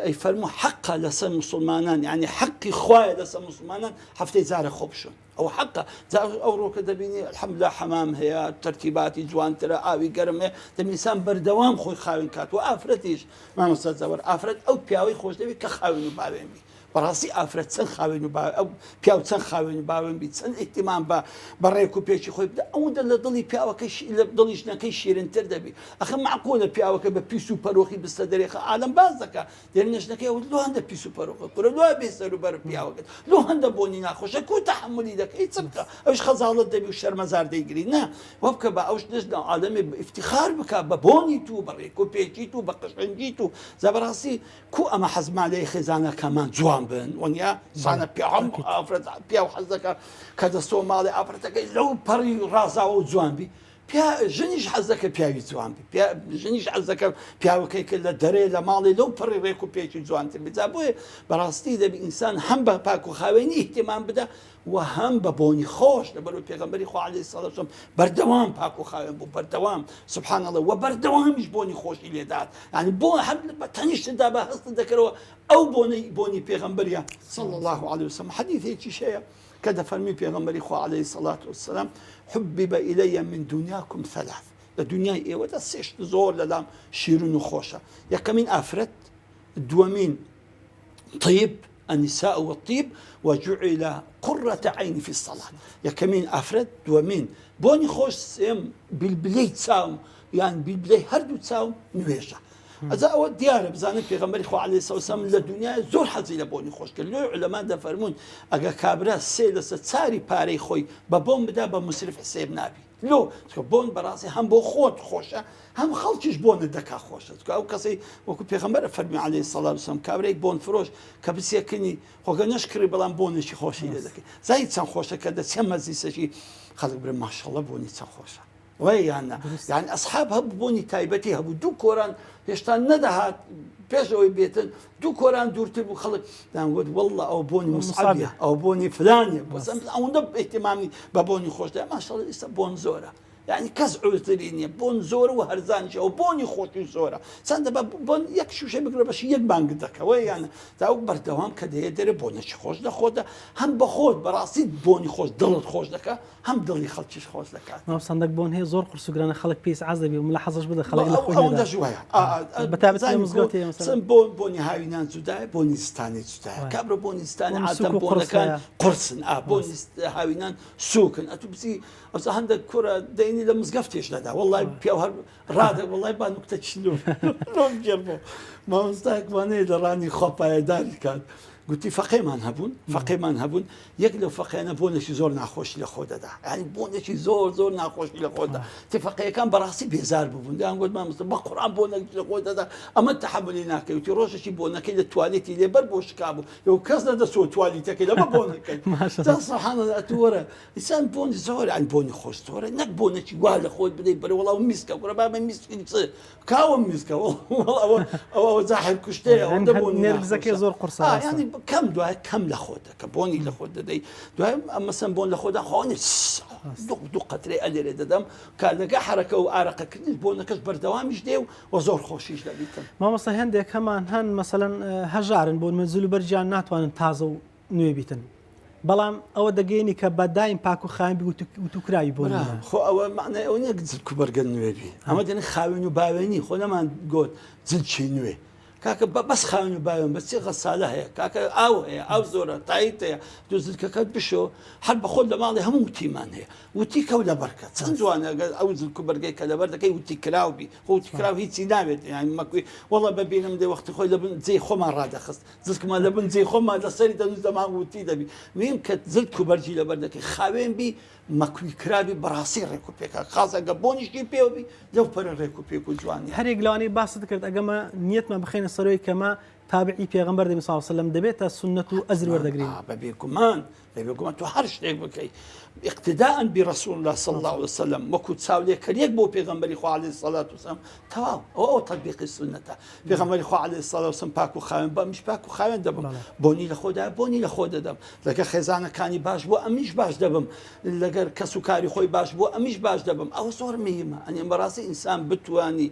ئەی فەرموو حەقە لەسەر مسلمانان یعنی حەقی خوایە لەسەر مسلمانان هەفتەی جارە خۆ بشۆن ئەو حەقە جا ئەو ڕۆکە دەبینی الحمدلله حەمام هەیە تەرتیباتی جوانترە ئاوی گەرم هەیە دەمیسان بەردەوام خۆی خاوێن کات و ئافرەتیش مامۆستا زەوەر ئافرەت ئەو پیاوەی خۆش دەوێت کە خاوێن و باوێن بی. بەڕاستی ئافرەت چەند خاوێن و با ئەو پیاو چەند خاوێن و باوێن بی چەند ئیهتیمام بە بە ڕێک و پێکی خۆی بدە ئەوەندە لە دڵی پیاوەکەی لە دڵی ژنەکەی شیرنتر دەبی ئەخە مەعقولە پیاوەکە بە پیس و پەرۆخی بستە دەرێ خە عالەم باس دەکا دێنە ژنەکەی ئەوە لۆ هەندە پیس و پەرۆخە کورە لۆ بێ سەر و بەر پیاوەکەت لۆ هەندە بۆنی ناخۆشە کو تەحەمولی دەکەی چ بکە ئەوش خەزاڵت دەبی و شەرمەزار دەیگری نا وە بکە بە ئەوش نش ناو عالەمێ ئیفتیخار بکە بە بۆنی تو بە ڕێک و پێکی تو بە قەشەنگی تو جا بەڕاستی کو ئەمە حەزمان لێی خێزانەکەمان جوان بن وەنیا زانە پیاوم ئافرەت پیاو حەز دەکا کە دەستەوە ماڵێ ئافرەتەکەی لەو پەڕی ڕازاوە و جوان بی پیا ژنیش حەز دەکە پیاوی جوان بی پیا ژنیش حەز دەکە پیاوەکەی کە لە دەرێ لە ماڵێ لەو پەڕی ڕێک و پێکی جوانتر بی جا بۆیە بەڕاستی دەبی ئینسان هەم بە پاک و خاوێنی ئیهتیمام بدا و هەم بە بۆنی خۆش لەبەرئەوەی پێغەمبەری خوا علیە الصلوة والسلام بەردەوام پاک و خاوێن بوو بەردەوام سبحان اللە و بەردەوامیش بۆنی خۆشی لێدات یعنی بۆ هەر بە تەنیشتدا بە هەست دەکەرەوە ئەو بۆنەی بۆنی پێغەمبەریە صلی الله علیه وسلم حەدیثێکیش هەیە کە دەفەرمی پێغەمبەری خوا علیه الصلاة والسلام حبب الی من دنیاکم ثلاث لە دنیای ئێوەدا سێ شت زۆر لەلام شیرین و خۆشە یەکەمین ئافرەت دووەمین طیب النساء والطیب وجعل قرة عینی فی الصلاة یەکەمین ئافرەت دووەمین بۆنی خۆش سێم بیلبلەی چاوم یان بیلبلەی هەردوو چاوم نوێژە ئەجا ئەوە دیارە بزانن پێغەمبەری خوا عەلەیهی سڵاو وسلام لە دنیای زۆر حەزی لە بۆنی خۆش کرد لۆی عولەما دەفەرموون ئەگە کابرا سێ لەسەر چاری پارەی خۆی بە بۆن بدا بە موسرف حسێب نابی لۆ چونکە بۆن بەڕاستی هەم بۆ خۆت خۆشە هەم خەڵکیش بۆنت دەکا خۆشە چونکە ئەو کەسەی وەکو پێغەمبەر فەرمی عەلەیهی سەڵات وسلام کابرای بۆن فرۆش کە بچێ کنی خۆگە نەشکڕی بەڵام بۆنێکی خۆشی لێ دەکەی زانی چەند خۆشە کە دەچێ مەجلیسێکی خەڵک برێ ماشەڵڵە بۆنی چەند خۆشە وایە یان نا یان ئەسحاب هەبوو بۆنی تایبەتی هەبوو دوو کۆران هێشتا نەدەهات پێش ئەوەی بێتن دوو کۆران دوورتر بوو خەڵک دەیانگوت واللە ئەو بۆنی مصعبیە ئەو بۆنی فلانیە بەس ئەوەندە اهتمامی بە بۆنی خۆش دای ماشاءاللە ئێستا بۆن زۆرە یعنی کەس عوزری نییە بۆن زۆر و هەرزانیش ئەو بۆنی خۆشی زۆرە چەندە بە بۆن یەک شوشەی بگرە بەشی یەک بانگ دەکەوە یان تا ئەو بەردەوام کە دەیە دەرێ بۆنێکی خۆش دەخۆتە هەم بە خۆت بەڕاستی بۆنی خۆش دڵت خۆش دەکە هەم دڵی خەڵکیش خۆش دەکات. مامۆستا هەندەک بۆن هەیە زۆر قورس و گرانە خەڵک پێی ئیسعاج دەبێ و ملاحەزەش بدە خەڵک لە خۆی ئەوەندەش وایە بە تایبەتی لە مزگەوت هەیە مەسەلەن بۆن بۆنی هاوینان جودایە بۆنی زستانی جودایە کابرا بۆنی زستانی عادەتەن بۆنەکان قورسن ئا بۆنی هاوینان سووکن ئەتوو بچی ئەوسا هەندێک کوڕە دەینی لە مزگەفتێش دەدا وەڵای پیاو هەر ڕادە وەڵای با نوکتە چی لۆ لۆم گێڕمەوە مامۆستایەکمان هەیە لە ڕانی خوا پایەداری کات گوتی فەقێمان هەبوون فەقێمان هەبوون یەک لەو فەقێنە بۆنێکی زۆر ناخۆشی لە خۆ دەدا یعنی بۆنێکی زۆر زۆر ناخۆشی لە خۆدا تی فەقێیەکان بەڕاستی بێزار ببوون دەیان گوت مامۆستا بە قورئان بۆنێکی لە خۆ دەدا ئەمە تەحەمولی ناکەی وتی ڕۆژێکی بۆنەکەی لە توالێتی لێ بەر بۆ شکا بوو یەو کەس نەدەچووە توالیتەکەی لەبە بۆنەکەی جا سبحان الله ئەتوو وەرە ئینسان بۆنی زۆر یعنی بۆنی خۆش زۆرە نەک بۆنێکی وا لە خۆت بدەی بەرە وەڵا میسکە کوڕە بابە میسکی چ کاوە میسکە ئەوە ئەوە زاحر کوشتەیە ئەوەندە بۆنی نێرگزەکەی زۆر قورسە یعنی کەم دوای کەم لە خۆت دەکە بۆنی لە خۆت دەدەی دوای مەسەن بۆن لە خۆدا خۆنی دوو دوو قەترەی ئەلێرێ دەدەم کە لەگە حرەکە و ئارەقەکردنیش بۆنەکەش بەردەوامیش دێ و و زۆر خۆشیش دەبیتن. مامۆستا هەندێک هەمان هەن مەسەلەن هەژارن بۆ من جل و بەرگیان ناتوانن تازە و نوێ بیتن بەڵام ئەوە دەگەیەنی کە بە دایم پاک و خاوێن بی وتو کراوی بۆ برا خۆ ئەوە معنای ئەوە نییە جلک و بەرگە نوێ بی ئەمە دەنێ خاوێن و باوێنی خۆ نەمان گۆت جلکی نوێ کاکە بە بەس خاوێن و باوێن بەس چی غەسالە هەیە کاکە ئاو هەیە ئاو زۆرە تایت هەیە تۆ جلکەکەت بشۆ هەر بە خۆت لە ماڵی هەموو وتیمان هەیە وتی کەو لەبەرکە چەند جوانە ئەگەر ئەو جلک و بەرگەی کە لەبەر دەکەی وتی کراو بی خۆ وتی کراو هیچی ناوێت یانی مەکوی وەڵا بەبینم دێ وەختی خۆی لە بن جێی خۆمان ڕادەخست جلکمان لە بن جێی خۆمان لەسەری دەنووست دەمان وتی دەبی میم کە جلک و بەرگی لەبەر دەکەی خاوێن بی مەکوی کرابی بەڕاستی ڕێک و پێکە خاص ئەگە بۆنیشی پێوە بی لەو پەرە ڕێک و پێک و جوانی هەرێک لەوانەی باست کرد ئەگەمە نیەتمان بخەینە سەرەوەی کەمە تابعی پێغەمبەر دەبین صلی الله علیه و سلم دەبێتە سوننەت و ئەجر وەردەگرین بە بێگومان بێگومان تۆ هەر شتێک بکەی اقتداء برسول الله صلی الله علیه وسلم وەکو چاولێکەریەک بۆ پێغەمبەری خوا علیه الصلاة والسلام تەواو ئەوە ئەو تطبیقی سوننەتە پێغەمبەری خوا علیه الصلاة والسلام پاک و خاوێن بە ئەمیش پاک و خاوێن دەبم بۆنی لە خۆدا بۆنی لە خۆ دەدەم لەگەر خێزانەکانی باش بۆ ئەمیش باش دەبم لەگەر کەس و کاری خۆی باش بۆ ئەمیش باش دەبم ئەوە زۆر مهمە ئەنی بەڕاستی ئینسان بتوانی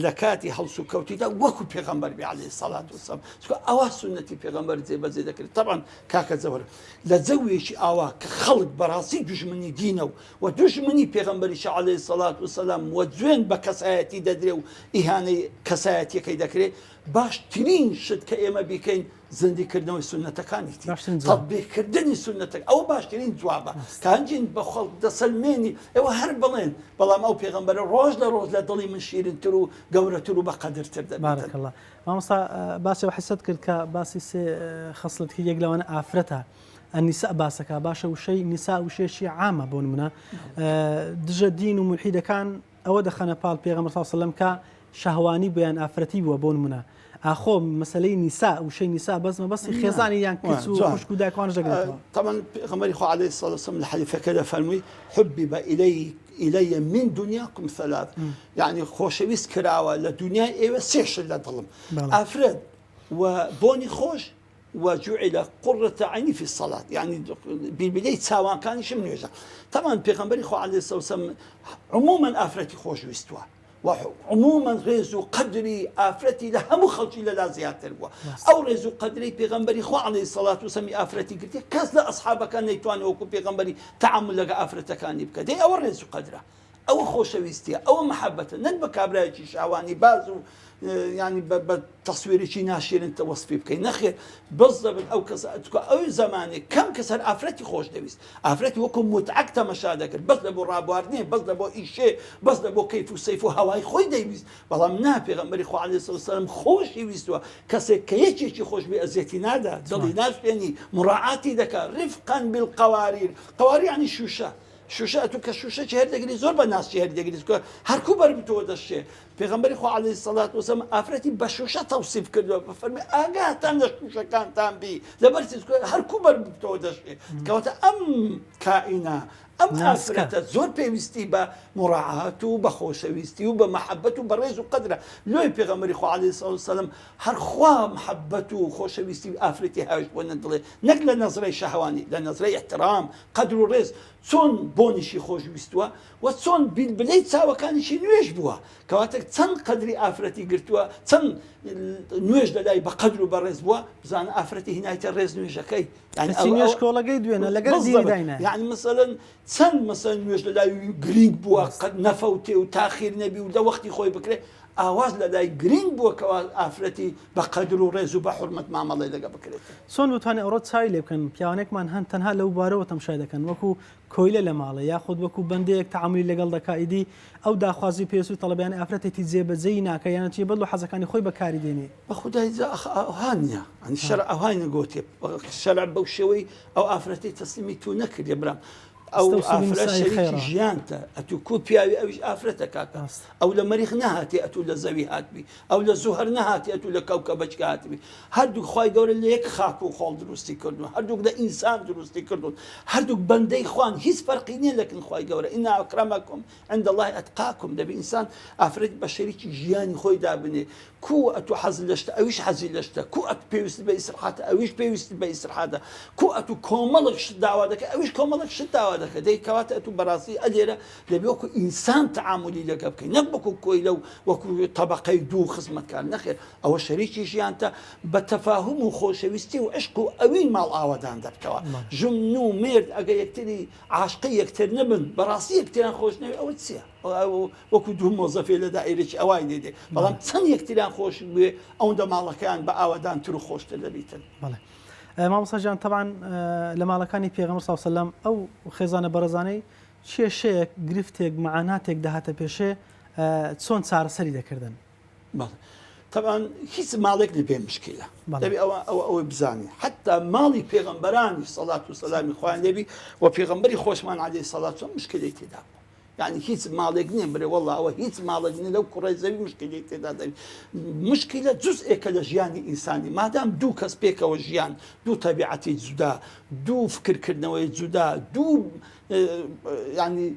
لە کاتی هەڵسوکەوتیدا وەکو پێغەمبەر بی علیه الصلاة والسلام چونکە ئەوە سوننەتی پێغەمبەر جێبەجێ دەکرێت تەبعەن کاکە جەوهەر لە جەوێکی ئاوا کە خەڵک بەڕاستی دوژمنی دینە و و دوژمنی پێغەمبەریشە علیه الصلاة والسلام و جوێن بە کەسایەتی دەدرێ و ئیهانەی کەسایەتیەکەی دەکرێ. باشترین شت کە ئێمە بیکەین زیندی کردنەوەی سوننەتەکانیتی، باشترین جواب. تەتبیق کردنی سوننەتەکە ئەوە باشترین جوابە کە هەنجین بە خەڵک دەسەلمێنی ئێوە هەر بڵێن بەڵام ئەو پێغەمبەرە ڕۆژ لە ڕۆژ لە دڵی من شیرینتر و گەورەتر و بەقەدرتر دەبێتن. بارک اللە مامۆستا باسی ئەو حسەت کرد کە باسی سێ خەسڵەت کرد یەک لەوانە ئافرەتە النساء باسەکە باشە وشەی نساء وشەیەکی عامە بۆ نمونە دژە دین و مولحیدەکان ئەوە دەخەنە پاڵ پێغەمبەر صلی اللە علیە وسلم کە شەهوانی بوو یان ئافرەتی بووە بۆ نمونە ئاخۆ مەسەلەی نیسا وشەی نیسا بەس مەبەستی خێزانی یان کچ و خوشک و دایکوانش دەگرێتەوە؟ طبعا پێغەمبەری خوا علیه الصلاة والسلام لە حەدیثەکەدا فەرمووی حبب إلي إلي من دنیاکم ثلاث یعنی خۆشەویست کراوە لە دنیای ئێوە سێ شت لە دڵم ئافرەت و بۆنی خۆش وجعل قرة عینی فی الصلاة یعنی بیلبیلەی چاوانکانیشم نوێژە تەبعەن پێغەمبەری خوا علیه الصلاة والسلام عموما ئافرەتی خۆش ویستوە و عموما ڕێز و قەدری ئافرەتی لە هەموو خەڵکی لەلا زیاتر بووە ئەو ڕێز و قەدرەی پێغەمبەری خوا علیه الصلاة والسلام ئافرەتی گرتیە کەس لە ئەصحابەکان نەیتوانێ وەکو پێغەمبەری تەعامول لەگە ئافرەتەکانی بکە دەی ئەوە ڕێز و قەدرە ئەوە خۆشەویستیە ئەوە مەحەبەتە نەک بە کابرایەکی شاوانی باز و ینی بە تەسویرێکی ناشیرن تە وەسفی بکەی نەخێر بەس دەبن ئەو کەس ئەتکە ئەو زمانێک کەم کەس هەر ئافرەتی خۆش دەویست ئافرەتی وەکو متعەک تەمەشا دەکرد بەس لە بۆ ڕابواردنێ بەس لە بۆ ئیشێ بەس لە بۆ کەیف و سەیف و هەوای خۆی دەیویست بەڵام نا پێغەمبەری خوا عەلەیهی سڵات وسلام خۆشی ویستوە کەسێک کە یەکێکی خۆش بێ ئەزیەتی نادا دڵی ناشکێنی مراعاتی دەکا رفقا بالقواریر قواریر یعنی شوشە شوشە ئەتوو کە شوشەکی هەر دەگری زۆر بە ناسکی هەر دەگری چونکە هەرکو بەر بتەوە دەشێ پێغەمبەری خوا عەلەیهی سەڵات وسلام ئافرەتی بە شوشە تەوسیف کردووە بەفەرمی ئاگاتان لە شوشەکانتان بی لەبەر چی چونکە هەرکو بەر بتەوە دەشێ کەواتە ئەم کائینە ئەم ناسکە. ئافرەتە زۆر پێویستی بە مراعات و بە خۆشەویستی و بە مەحەبەت و بە ڕێز و قەدرە لۆی پێغەمبەری خوا عەلەیهی سەڵات وسلام هەر خوا محەبەت و خۆشەویستی ئافرەتی هاویشت بۆ نەدڵێ نەک لە نەزرەی شەهوانی لە نەزرەی ئیحترام قەدر و ڕێز چۆن بۆنیشی خۆش ویستووە و چۆن بیلبلەی چاوەکانیشی نوێژ بووە کەواتە چەند قەدری ئافرەتی گرتووە چەند نوێژ لەلای بە قەدر و بەڕێز بووە بزانە ئافرەتی هینایتە ڕێز نوێژەکەی یعنی کەچی نوێژ کۆڵەگەی دوێنە لەگەر دینی داینایە. یعنی مەسەلەن چەند مەسەلەن نوێژ لەلای گرینگ بووە قەت نەفەوتێ و تاخیر نەبی و لە وەختی خۆی بکرێ ئاواز لەلای گرینگ بووە کەوا ئافرەتی بە قەدر و ڕێز و بە حورمەت مامەڵەی لەگە بکرێت. چۆن بتوانین ئەوڕۆ چاوی لێ بکەن پیاوانێکمان هەن تەنها لەو بوارەوە تەمشای دەکەن وەکو کۆیلە لە ماڵێ یاخود وەکو بەندەیەک تەعامولی لەگەڵ دەکا ئیدی ئەو داخوازی و پێویست و تەڵەبیانەی ئافرەتێتی جێ بەجێی ناکا یان چی بەدڵ و حەزەکانی خۆی بەکاری دێنێ. بەخودای جا ئەخ ئەوها نیە یانی شەرع ئەوهای نەگۆتێ شەرع بەو شێوەی ئەو ئافرەتەی تەسلیمی تو نەکردێ برام ئەو استوصوا ئافرەت بالنساء شەریکی خیرا. ژیانتە ئەتوو کو پیاوی ئەویش ئافرەتە کاکە ڕاستە. ئەو لە مەریخ نەهاتێ ئەتوو لە زەوی هاتبی ئەو لە زوهر نەهاتێ ئەتوو لە کەوکەبەچکە هاتبی هەردووک خوای گەورە لە یەک خاک و خۆڵ دروستی کردوون هەردووک لە ئینسان دروستی کردوون هەردووک بەندەی خوان هیچ فەرقی نییە لەکن خوای گەورە ان اکرمکم عند اللە اتقاکم دەبی ئینسان ئافرەت بە شەریکی ژیانی خۆی دابنێ کو ئەتوو حەزت لە شتە ئەویش حەزی لە شتە کو ئەتوو پێویستت بە ئیسرحاتە ئەویش پێویستی بە ئیسرحاتە کو ئەتوو کۆمەڵێک شت داوا دەکەی ئەویش کۆمەڵێک شت داوا دەکە دەی کەواتە ئەتوو بەڕاستی ئەلێرە دەبی وەکو ئینسان تەعامولی لەگە بکەی نەک وەکو کۆیلە و وەکو تەبەقەی دوو خزمەتکار نەخێر ئەوە شەریکی ژیانتە بە تەفاهوم و خۆشەویستی و عشق و ئەوین ماڵ ئاوەدان دەبتەوە ژن و مێرد ئەگە یەکتری عاشقی یەکتر نەبن بەڕاستی یەکتریان خۆش نەوێ ئەوە چییە؟ وەکو دوو مۆزەفێ لە دائیرەکی ئەوای لێ دێ بەڵام چەند یەکتریان خۆش بوێ ئەوەندە ماڵەکەیان بە ئاوەدانتر و خۆشتر دەبیتن. بەڵێ مامۆستا گیان تەبعەن لە ماڵەکانی پێغەمبەر صلی اللە علیە وسلم ئەو خێزانە بەڕێزانەی کێشەیەک گرفتێک معاناتێک دەهاتە پێشێ چۆن چارەسەری دەکردن؟ بەڵێ تەبعەن هیچ ماڵێک نە بێ مشکیلە دەبێ ئەوە ئەوە ئەوەی بزانین حتا ماڵی پێغەمبەرانی سەڵات و سەلامی خۆیان لێبی و پێغەمبەری خۆشمان عەلەیهی سەڵات و مشکلەی تێدا بوو یعنی هیچ ماڵێک نییە برێ وەڵا ئەوە هیچ ماڵێک نییە لەو کوڕی زەوی مشکلەی تێدا دەبی مشکلە جزئێکە لە ژیانی ئینسانی مادام دوو کەس پێکەوە ژیان دوو تەبیعەتی جودا دوو فکرکردنەوەی جودا دوو ینی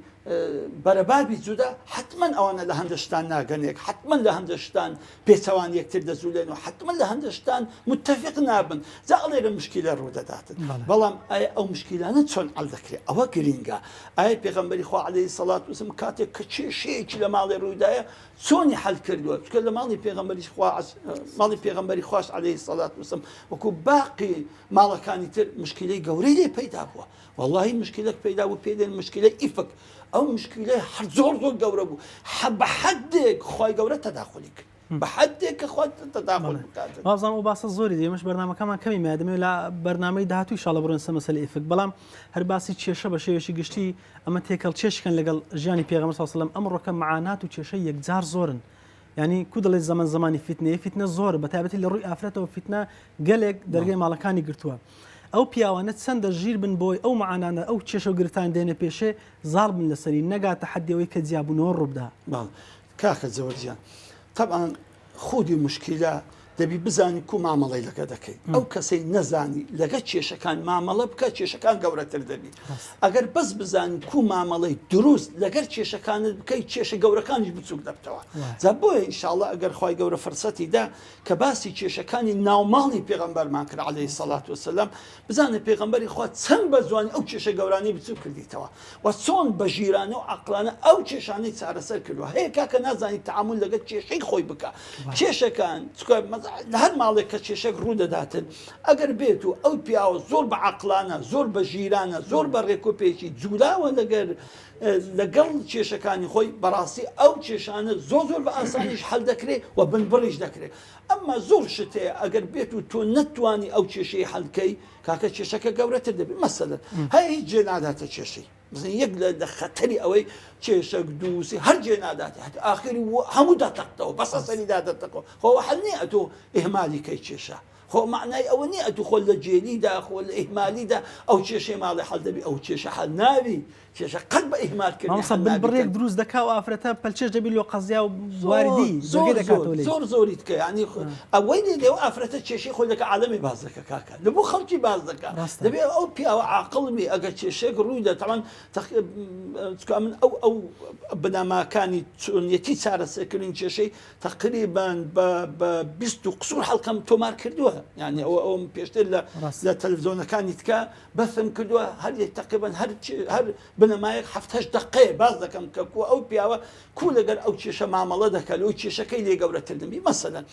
بەرەبابی جودا حتمما ئەوانە لە هەندە شتان ناگەنێک حتمما لە هەندە شتان پێچەوان یەکتر دەجولێن و حتمما لە هەندە شتان متفق نابن جا ئەڵێرە مشکلە ڕوودەداتن بەڵام ئایا ئەو مشکلانە چۆن حەل دەکرێت ئەوە گرینگە ئایا پێغەمبەری خوا عەلەیهی سەڵات وسلام کاتێک کە کێشەیەکی لە ماڵێ ڕوویدایە چۆنی حەل کردووە چونکە لە ماڵی پێغەمبەری خوا ماڵی پێغەمبەری خواش عەلەیهی سەڵات وسلام وەکو باقی ماڵەکانی تر مشکلەی گەورەی لێ پەیدا بووە وەڵاهی مشکلەک پەیدا بوو پێی دەڵێن مشکلەی ئیفک ئەو مشکلەی هەر زۆر زۆر گەورە بوو بە حەدێک خوای گەورە تەداخولی کرد. بە حدێک کە خۆت تەداخل بکات. وابزانم ئەو باسە زۆری دەوێ ئێمەش بەرنامەکەمان کەمی مایە دەمەوێت لە بەرنامەی داهاتوو ئیشاڵڵە بڕۆین سەر مەسەلەی ئیفک بەڵام هەر باسی کێشە بە شێوەیەکی گشتی ئەمە تێکەڵ چێشکن لەگەڵ ژیانی پێغەمبەر صلی الله علیه و سلم ئەمڕۆکە معانات و کێشە یەکجار زۆرن یعنی کو دەڵێت زەمەن زەمانی فیتنەیە فیتنە زۆرە بە تایبەتی لە ڕووی ئافرەتەوە فیتنە گەلێک دەرگای ماڵەکانی گرتووە ئەو پیاوانە چەندە ژیر بن بۆی ئەو معانانە ئەو کێشە و گرفتان دێنە پێشێ زاڵ بن لەسەری نەگاتە حەدی ئەوەی کە جیابوونەوە ڕووبدا. بەڵێ کاکە جەوەر گیان تەبعەن خودی موشکیلە دەبی بزانی کو مامەڵەی لەگە دەکەی ئەو کەسەی نەزانی لەگە کێشەکان مامەڵە بکە کێشەکان گەورەتر دەبی ئەگەر بەس بزانی کو مامەڵەی دروست لەگەر کێشەکانت بکەی کێشە گەورەکانیش بچوک دەبتەوە جا بۆیە ئینشاءاللە ئەگەر خوای گەورە فرسەتی دا کە باسی کێشەکانی ناوماڵی پێغەمبەرمان کرد عەلەیهی سەڵات وسەلام بزانە پێغەمبەری خوا چەند بە جوانی ئەو کێشە گەورانەی بچوک کردیتەوە و چۆن بە ژیرانە و عەقڵانە ئەو کێشانەی چارەسەر کردووە. هەیە کاکە نازانی تەعامول لەگەڵ کێشەی خۆی بکا. کێشەکان چونکە لە هەر ماڵێک کە کێشەک ڕوو دەداتن ئەگەر بێت و ئەو پیاوە زۆر بە عەقڵانە زۆر بە ژیرانە زۆر بە ڕێکوپێکی جولاوە لەگەر لەگەڵ کێشەکانی خۆی بەڕاستی ئەو کێشانە زۆر زۆر بە ئاسانیش حەل دەکرێ و بنبڕیش دەکرێ. ئەمما زۆر شت هەیە ئەگەر بێت و تۆ نەتوانی ئەو کێشەی حەل کەی کاکە کێشەکە گەورەتر دەبێت مەسەلەن هەیە هیچ جێ ناداتە کێشەی مەسەلەن یەک لە خەتەری ئەوەی کێشەک دووسی هەر جێ ناداتە هەتا ئاخری هەموو دەتەقتەوە بەسە سەری دادەتەقەوە خۆ حەل نییە ئەتۆ ئیهمالی کەی کێشە خۆ معنای ئەوە نییە ئەتو خۆ لە جێلیدا خۆ لە ئیهمالیدا ئەو کێشەی ماڵێ حەل دەبی ئەو کێشە حەل نابی کێشە قەت بە ئیهمال کردنی مامۆستا حەل بن نابیتن. بڕێک دروست دەکا و ئافرەتە پەلکێش دەبی لۆ قەزیا و زۆر واردی زۆر دەرگەی زۆر دەکاتەوە لێی. زۆر زۆری تکە یانی ئەوەی لێ دێ و ئافرەتە کێشەی خۆی دەکا عالەمی باس دەکا کاکە لە بۆ خەڵکی باس دەکا ڕاستە. دەبێ ئەو پیاوە عاقڵ بی ئەگەر کێشەیەک ڕووی دا تەبعەن تەق چونکە ئەمن ئەو ئەو بنەماکانی چۆنیەتی چارەسەرکردنی کێشەی تەقریبەن بە بە 20 و قسوور حەڵقەم تۆمار کردووە یانی ئەوە ئەوم پێشتر لە ڕاستە. لە تەلەفزیۆنەکانی تکا بەثم کردووە هەر یەک تەقریبەن هەر هەر بنەمایەک حەفت هەشت دەقەیە باس دەکەم کە کو ئەو پیاوە کو لەگەر ئەو کێشە مامەڵە دەکا لۆی کێشەکەی لێ گەورەتر نەبی مەسەلەن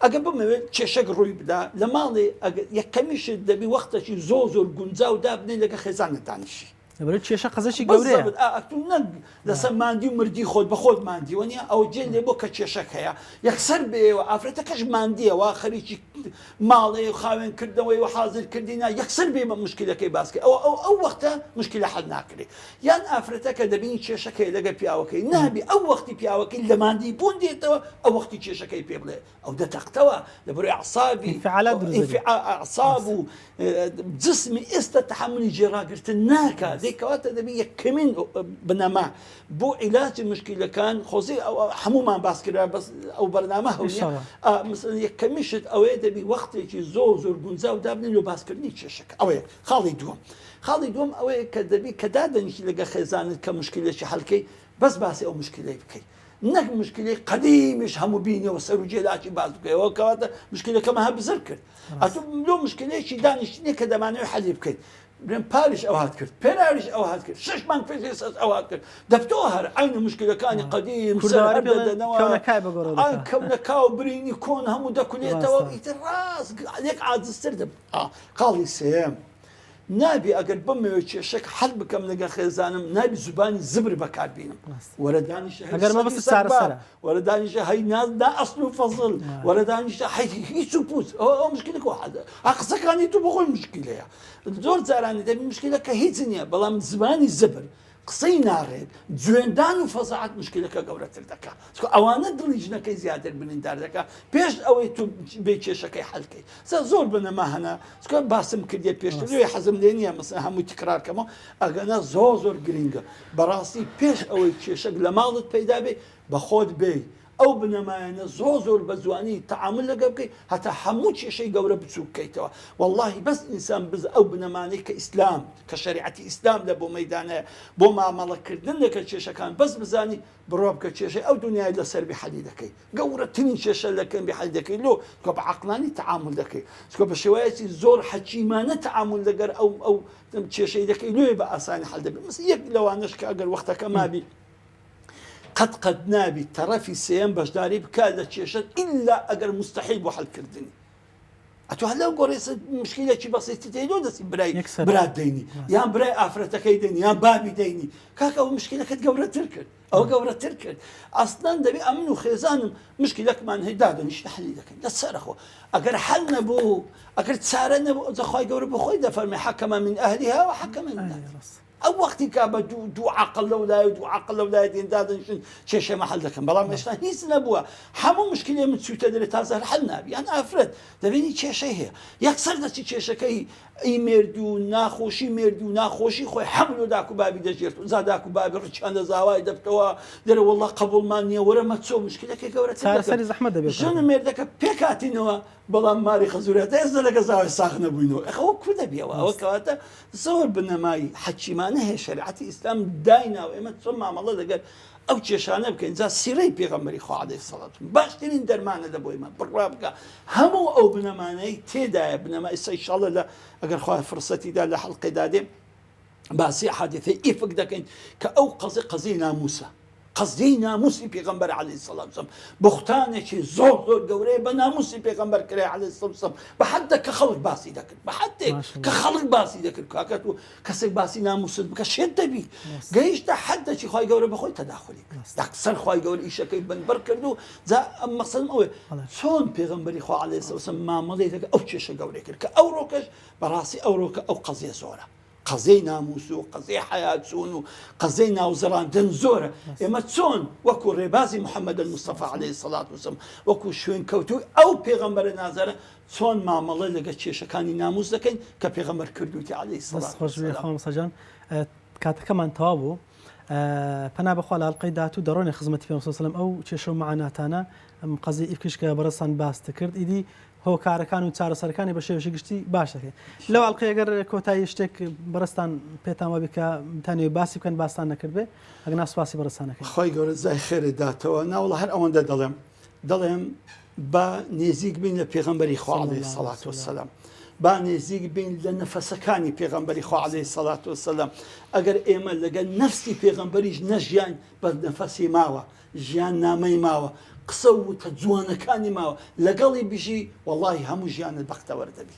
ئەگەر بمەوێت کێشەک ڕووی بدا لە ماڵێ ئەگەر یەکەمیشت دەبی وەختێکی زۆر زۆر گونجاو دابنێ لەگە خێزانت دانیشی لەبەرئەوەی کێشە قەزەکی گەورەیە. بالضبط ئا ئەتوو نەک لەسەر ماندی و مردی خۆت بە خۆت ماندی وەنیە ئەوە جێ لێ بۆ کە کێشەک هەیە یەکسەر بێیەوە ئافرەتەکەش ماندیە وا خەریکی ماڵێ و خاوێن کردنەوەی و حازر کردینە یەکسەر بێ بە مشکلەکەی باس کەی ئەوە ئەو ئەو وەختە مشکلە حەل ناکرێ یان ئافرەتەکە دەبینی کێشەکەی لەگەر پیاوەکەی نابی ئەو وەختی پیاوەکەی لە ماندی بوون دێتەوە ئەو وەختی کێشەکەی پێ بڵێ ئەو دەتەقتەوە لەبەرئ ئەعسابی ئینفعالات دروست دەبێت. ئینفعا ئەعساب و جسمی ئێستا تەحەمولی جێ ڕاگرتن ناکا دەی کەواتە دەبی یەکەمین بنەما بۆ عیلاجی مشکیلەکان خۆزی هەمومان باس کرا بەس ئەو بەرنامە هەونیە ئینشاڵڵا. مثلا یەکەمین شت ئەوەیە دەبی وەختێکی زۆر زۆر گونجاو دابنێن لۆ باسکردنی کێشەکە ئەوەیە خاڵی دووەم خاڵی دووەم ئەوەیە کە دەبی کە دادەنیشی لەگەڵ خێزانت کە مشکلێکی حەلکەی بەس باسی ئەو مشکلەی بکەی نەک مشکلەی قەدیمیش هەموو بینەوە سەر و جێلاکی باس بکەیەوە کەواتە مشکلەکەمە هە بزر کرد ئەتو لۆ مشکلەیەکی دانیشتنێ کە دەمانەوێت حەلی بکەیت برێن پاریش ئەو هات کرد پێراریش ئەو هات کرد شش مانگ پێش ئێستاش ئەو هات کرد دەبتۆ هەر عینە مشکلەکانی قەدیم سەر کوردەواری هەر پێڵێن دەدەنەوە کەونەکای بە گۆڕەوە ئان دەکا. کەونەکا و برینی کۆن هەموو دەکولێتەوە ڕاستە. ئیتر ڕاست لێک عاجزتر دەب ئا خاڵی سێیەم نابی ئەگەر بمەوێت کێشەک حەل بکەم لەگەڵ خێزانم نابی زوبانی زبر بەکار بینم وەرە دانیشە هەی ئەگەر سەری مەبەستت سەربار چارەسەرە. وەرە دانیشە هەی ناز نا ئەسل و فەزل وەرە دانیشە هەی هیچ و پوچ ئەوە ئەو مشکلە کۆ حەل ئا قسەکانی تو بۆ خۆی مشکلەیە زۆر جارانی دەبی مشکلە کە هیچ نییە بەڵام زمانی زبر قسەی ناڕێک، جوێندان و فەزاعەت مشکلەکە گەورەتر دەکا. چونکە ئەوانە دڵی ژنەکەی زیاتر بریندار دەکا پێش ئەوەی تو بێی کێشەکەی حەل کەی. سا زۆر بنەما هەنە، چونکە باسم کردیە پێشتر لێ حەزم لێ نییە مەسەلەن هەمووی تکرار کەمەوە، ئەگەنا زۆر زۆر گرینگە. بەڕاستی پێش ئەوەی کێشەک لە ماڵت پەیدا بێ بە خۆت بێی ئەو بنەمایانە زۆر زۆر بە جوانی تەعامول لەگەڵ بکەی هەتا هەموو کێشەی گەورە بچوک بکەیتەوە وەڵاهی بەس ئینسان بز ئەو بنەمانەی کە ئیسلام کە شەریعەتی ئیسلام لە بۆ مەیدانەیە بۆ مامەڵە کردن لەگەڵ کێشەکان بەس بزانی بڕوا بکە کێشەی ئەو دنیای لەسەر بی حەلی دەکەی گەورەترین کێشە لەکەم بی حەلی دەکەی لۆ چونکە بە عەقڵانی تەعامول دەکەی چونکە بە شێوەیەکی زۆر حەکیمانە تەعامول لەگەر ئەو ئەو کێشەی دەکەی لۆیە بە ئاسانی حەل دەبێت مەسەلەن یەک لەوانەش کە ئەگەر وەختەکە مابی قەت قەت نابی تەڕەفی سێیەم بەشداری بکات لە کێشەت ئیلا ئەگەر موستەحیل بۆ حەل کردنی. ئەتۆ هەر لەو گۆڕێ مشکلێکی بەسیتی تێی لۆ دەستی برای برات دەینی یان برای ئافرەتەکەی دەینی یان بابی دەینی کاکە ئەو مشکلەکەت گەورەتر کرد ئەوە گەورەتر کرد ئەسلەن دەبێ ئەمن و خێزانم مشکلەکمان هەیە دادەنیشت حەلی دەکەین لەسەرخۆ ئەگەر حەل نەبوو ئەگەر چارە نەبوو ئەوجا خوای گەورە بۆ خۆی دەفەرمێ حەکەمە من ئەهلیها و حەکەمە من ناسها ئەو وەختی کا بە دوو دوو عەقڵ لەو لای و دوو عەقڵ لەو لای دێن دادەنیشن کێشەمە حەل دەکەن بەڵام ئێستا هیچ نەبووە هەموو مشکلێ من چووتە دەرێ تازە هەر حەل نابی یان ئافرەت دەبینی کێشەی هەیە یەکسەر دەچی کێشەکەی ئی مێرد و ناخۆشی مێرد و ناخۆشی خۆی حەمل و داک و بابی دەژێرت و جا داک و بابی ڕچیان لە زاوای دەبتەوە دەرێ وەڵڵا قەبوڵمان نییە وەرە مەچۆ مشکلەکەی گەورەتر دەکەن چارەسەری زەحمەت دەبێت ژن و مێردەکە پێکهاتینەوە بەڵام ماری خەزورەتە ئێستا لەگە زاوای ساغ نەبووینەوە ئەخ ئەوە کو دەبیەوە ئەوە کەواتە زۆر بنەمای حەکیمانە هەیە شەریعەتی ئیسلام دایناوە ئێمە چۆن مامەڵە لەگەر ئەو کێشانە بکەین جا سیرەی پێغەمبەری خوا عەلەیهی سەڵات باشترین دەرمانە لە بۆیمە بڕوا بکە هەموو ئەو بنەمانەی تێدایە بنەما ئێستا ئیشاڵە لە ئەگەر خوا فرسەتیدا لە حەڵقێدا دێ باسی حادثەی ئیفک دەکەین کە ئەو قەزی قەزی ناموسە قەزیەی ناموسی پێغەمبەر علیە الصلوة والسلام بوختانێکی زۆر زۆر گەورەیە بە ناموسی پێغەمبەر کرای علیە الصلوة والسلام بە حەدێک کە خەڵک باسی دەکرد بە حەدێک کە خەڵک باسی دەکرد کاکە تۆ کەسێک باسی ناموست بکە شێت دەبی گەیشتە حەدێکی خوای گەورە بەخۆی تەداخلی کرد یەکسەر خوای گەورە ئیشەکەی بنبڕ کرد و جا ئەم مەقسەدم ئەوەیە چۆن پێغەمبەری خوا علیە الصلوة والسلام مامەڵەی لەگەڵ ئەو کێشە گەورەی کرد کە ئەوڕۆکەش بەڕاستی ئەوڕۆکە ئەو قەزیە زۆرە قەزیەی ناموس و قەزیەی حەیا چوون و قەزیەی ناوزڕاندن زۆرە، ئێمە چۆن وەکو ڕێبازی محمد المصطفی علیە الصلوة والسلام وەکو شوێنکەوتووی ئەو پێغەمبەرە نازدارە چۆن مامەڵە لەگەڵ کێشەکانی ناموس دەکەین کە پێغەمبەر کردوویەتی علیە الصلوة دەست خۆش بێ والسلام. مامۆستا جان کاتەکەمان تەواو بوو پەنا بەخوا لە ئەڵقەی داهاتوو دەڕۆینە خزمەتی پێغەمبەر صلی اللە علیه و سلم ئەو کێشە و مەعاناتانە ئەم قەزیەی ئیفکیش کە بەڕێزتان باست کرد ئیدی هۆکارەکان و چارەسەرەکانی بە شێوەیەکی گشتی باش دەکەین لەو ئەڵقەی ئەگەر کۆتایی شتێک بەڕێزتان پێتان وابێ کە بتانەوێ باسی بکەن باستان نەکرد بێ ئەگەنا سوپاسی بەڕێزتان دەکەین. خوای گەورە جزای خێرت داتەوە ناوەڵا هەر ئەوەندە دەڵێم دەڵێم با نێزیک بین لە پێغەمبەری خوا علیه الصلاة والسلام با نێزیک بین لە نەفەسەکانی پێغەمبەری خوا علیه الصلاة والسلام ئەگەر ئێمە لەگەل نەفسی پێغەمبەریش نەژیاین بەس نەفەسی ماوە ژیان نامەی ماوە قسە و وتە جوانەکانی ماوە لەگەڵی بژی وەڵاهی هەموو ژیانت بەختەوەر دەبی.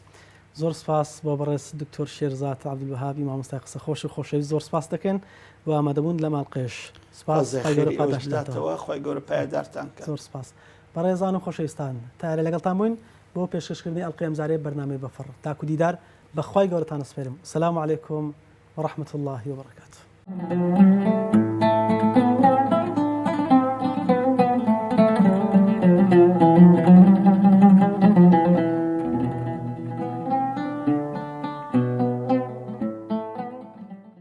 زۆر سپاس بۆ بەڕێز دکتۆر شێرزاد عەبدولوەهابی مامۆستای قسە خۆش و خۆشەویست زۆر سپاست دەکەین بۆ ئامادەبوون لەم ئەڵقەیەش سپاس خوای خوای گەورە خێری ئێوەش پاداشت داتەوە. بداتەوە خوای گەورە پایەدارتان کات. زۆر سپاس بەڕێزان و خۆشەویستان تا ئێرە لەگەڵتان بووین بۆ پێشکەشکردنی ئەڵقەی ئەمجارەی بەرنامەی بەفەڕ تاکو دیدار بە خوای گەورەتان ئەسپێرم سلام علیکم ورحمة اللە وبرکاته.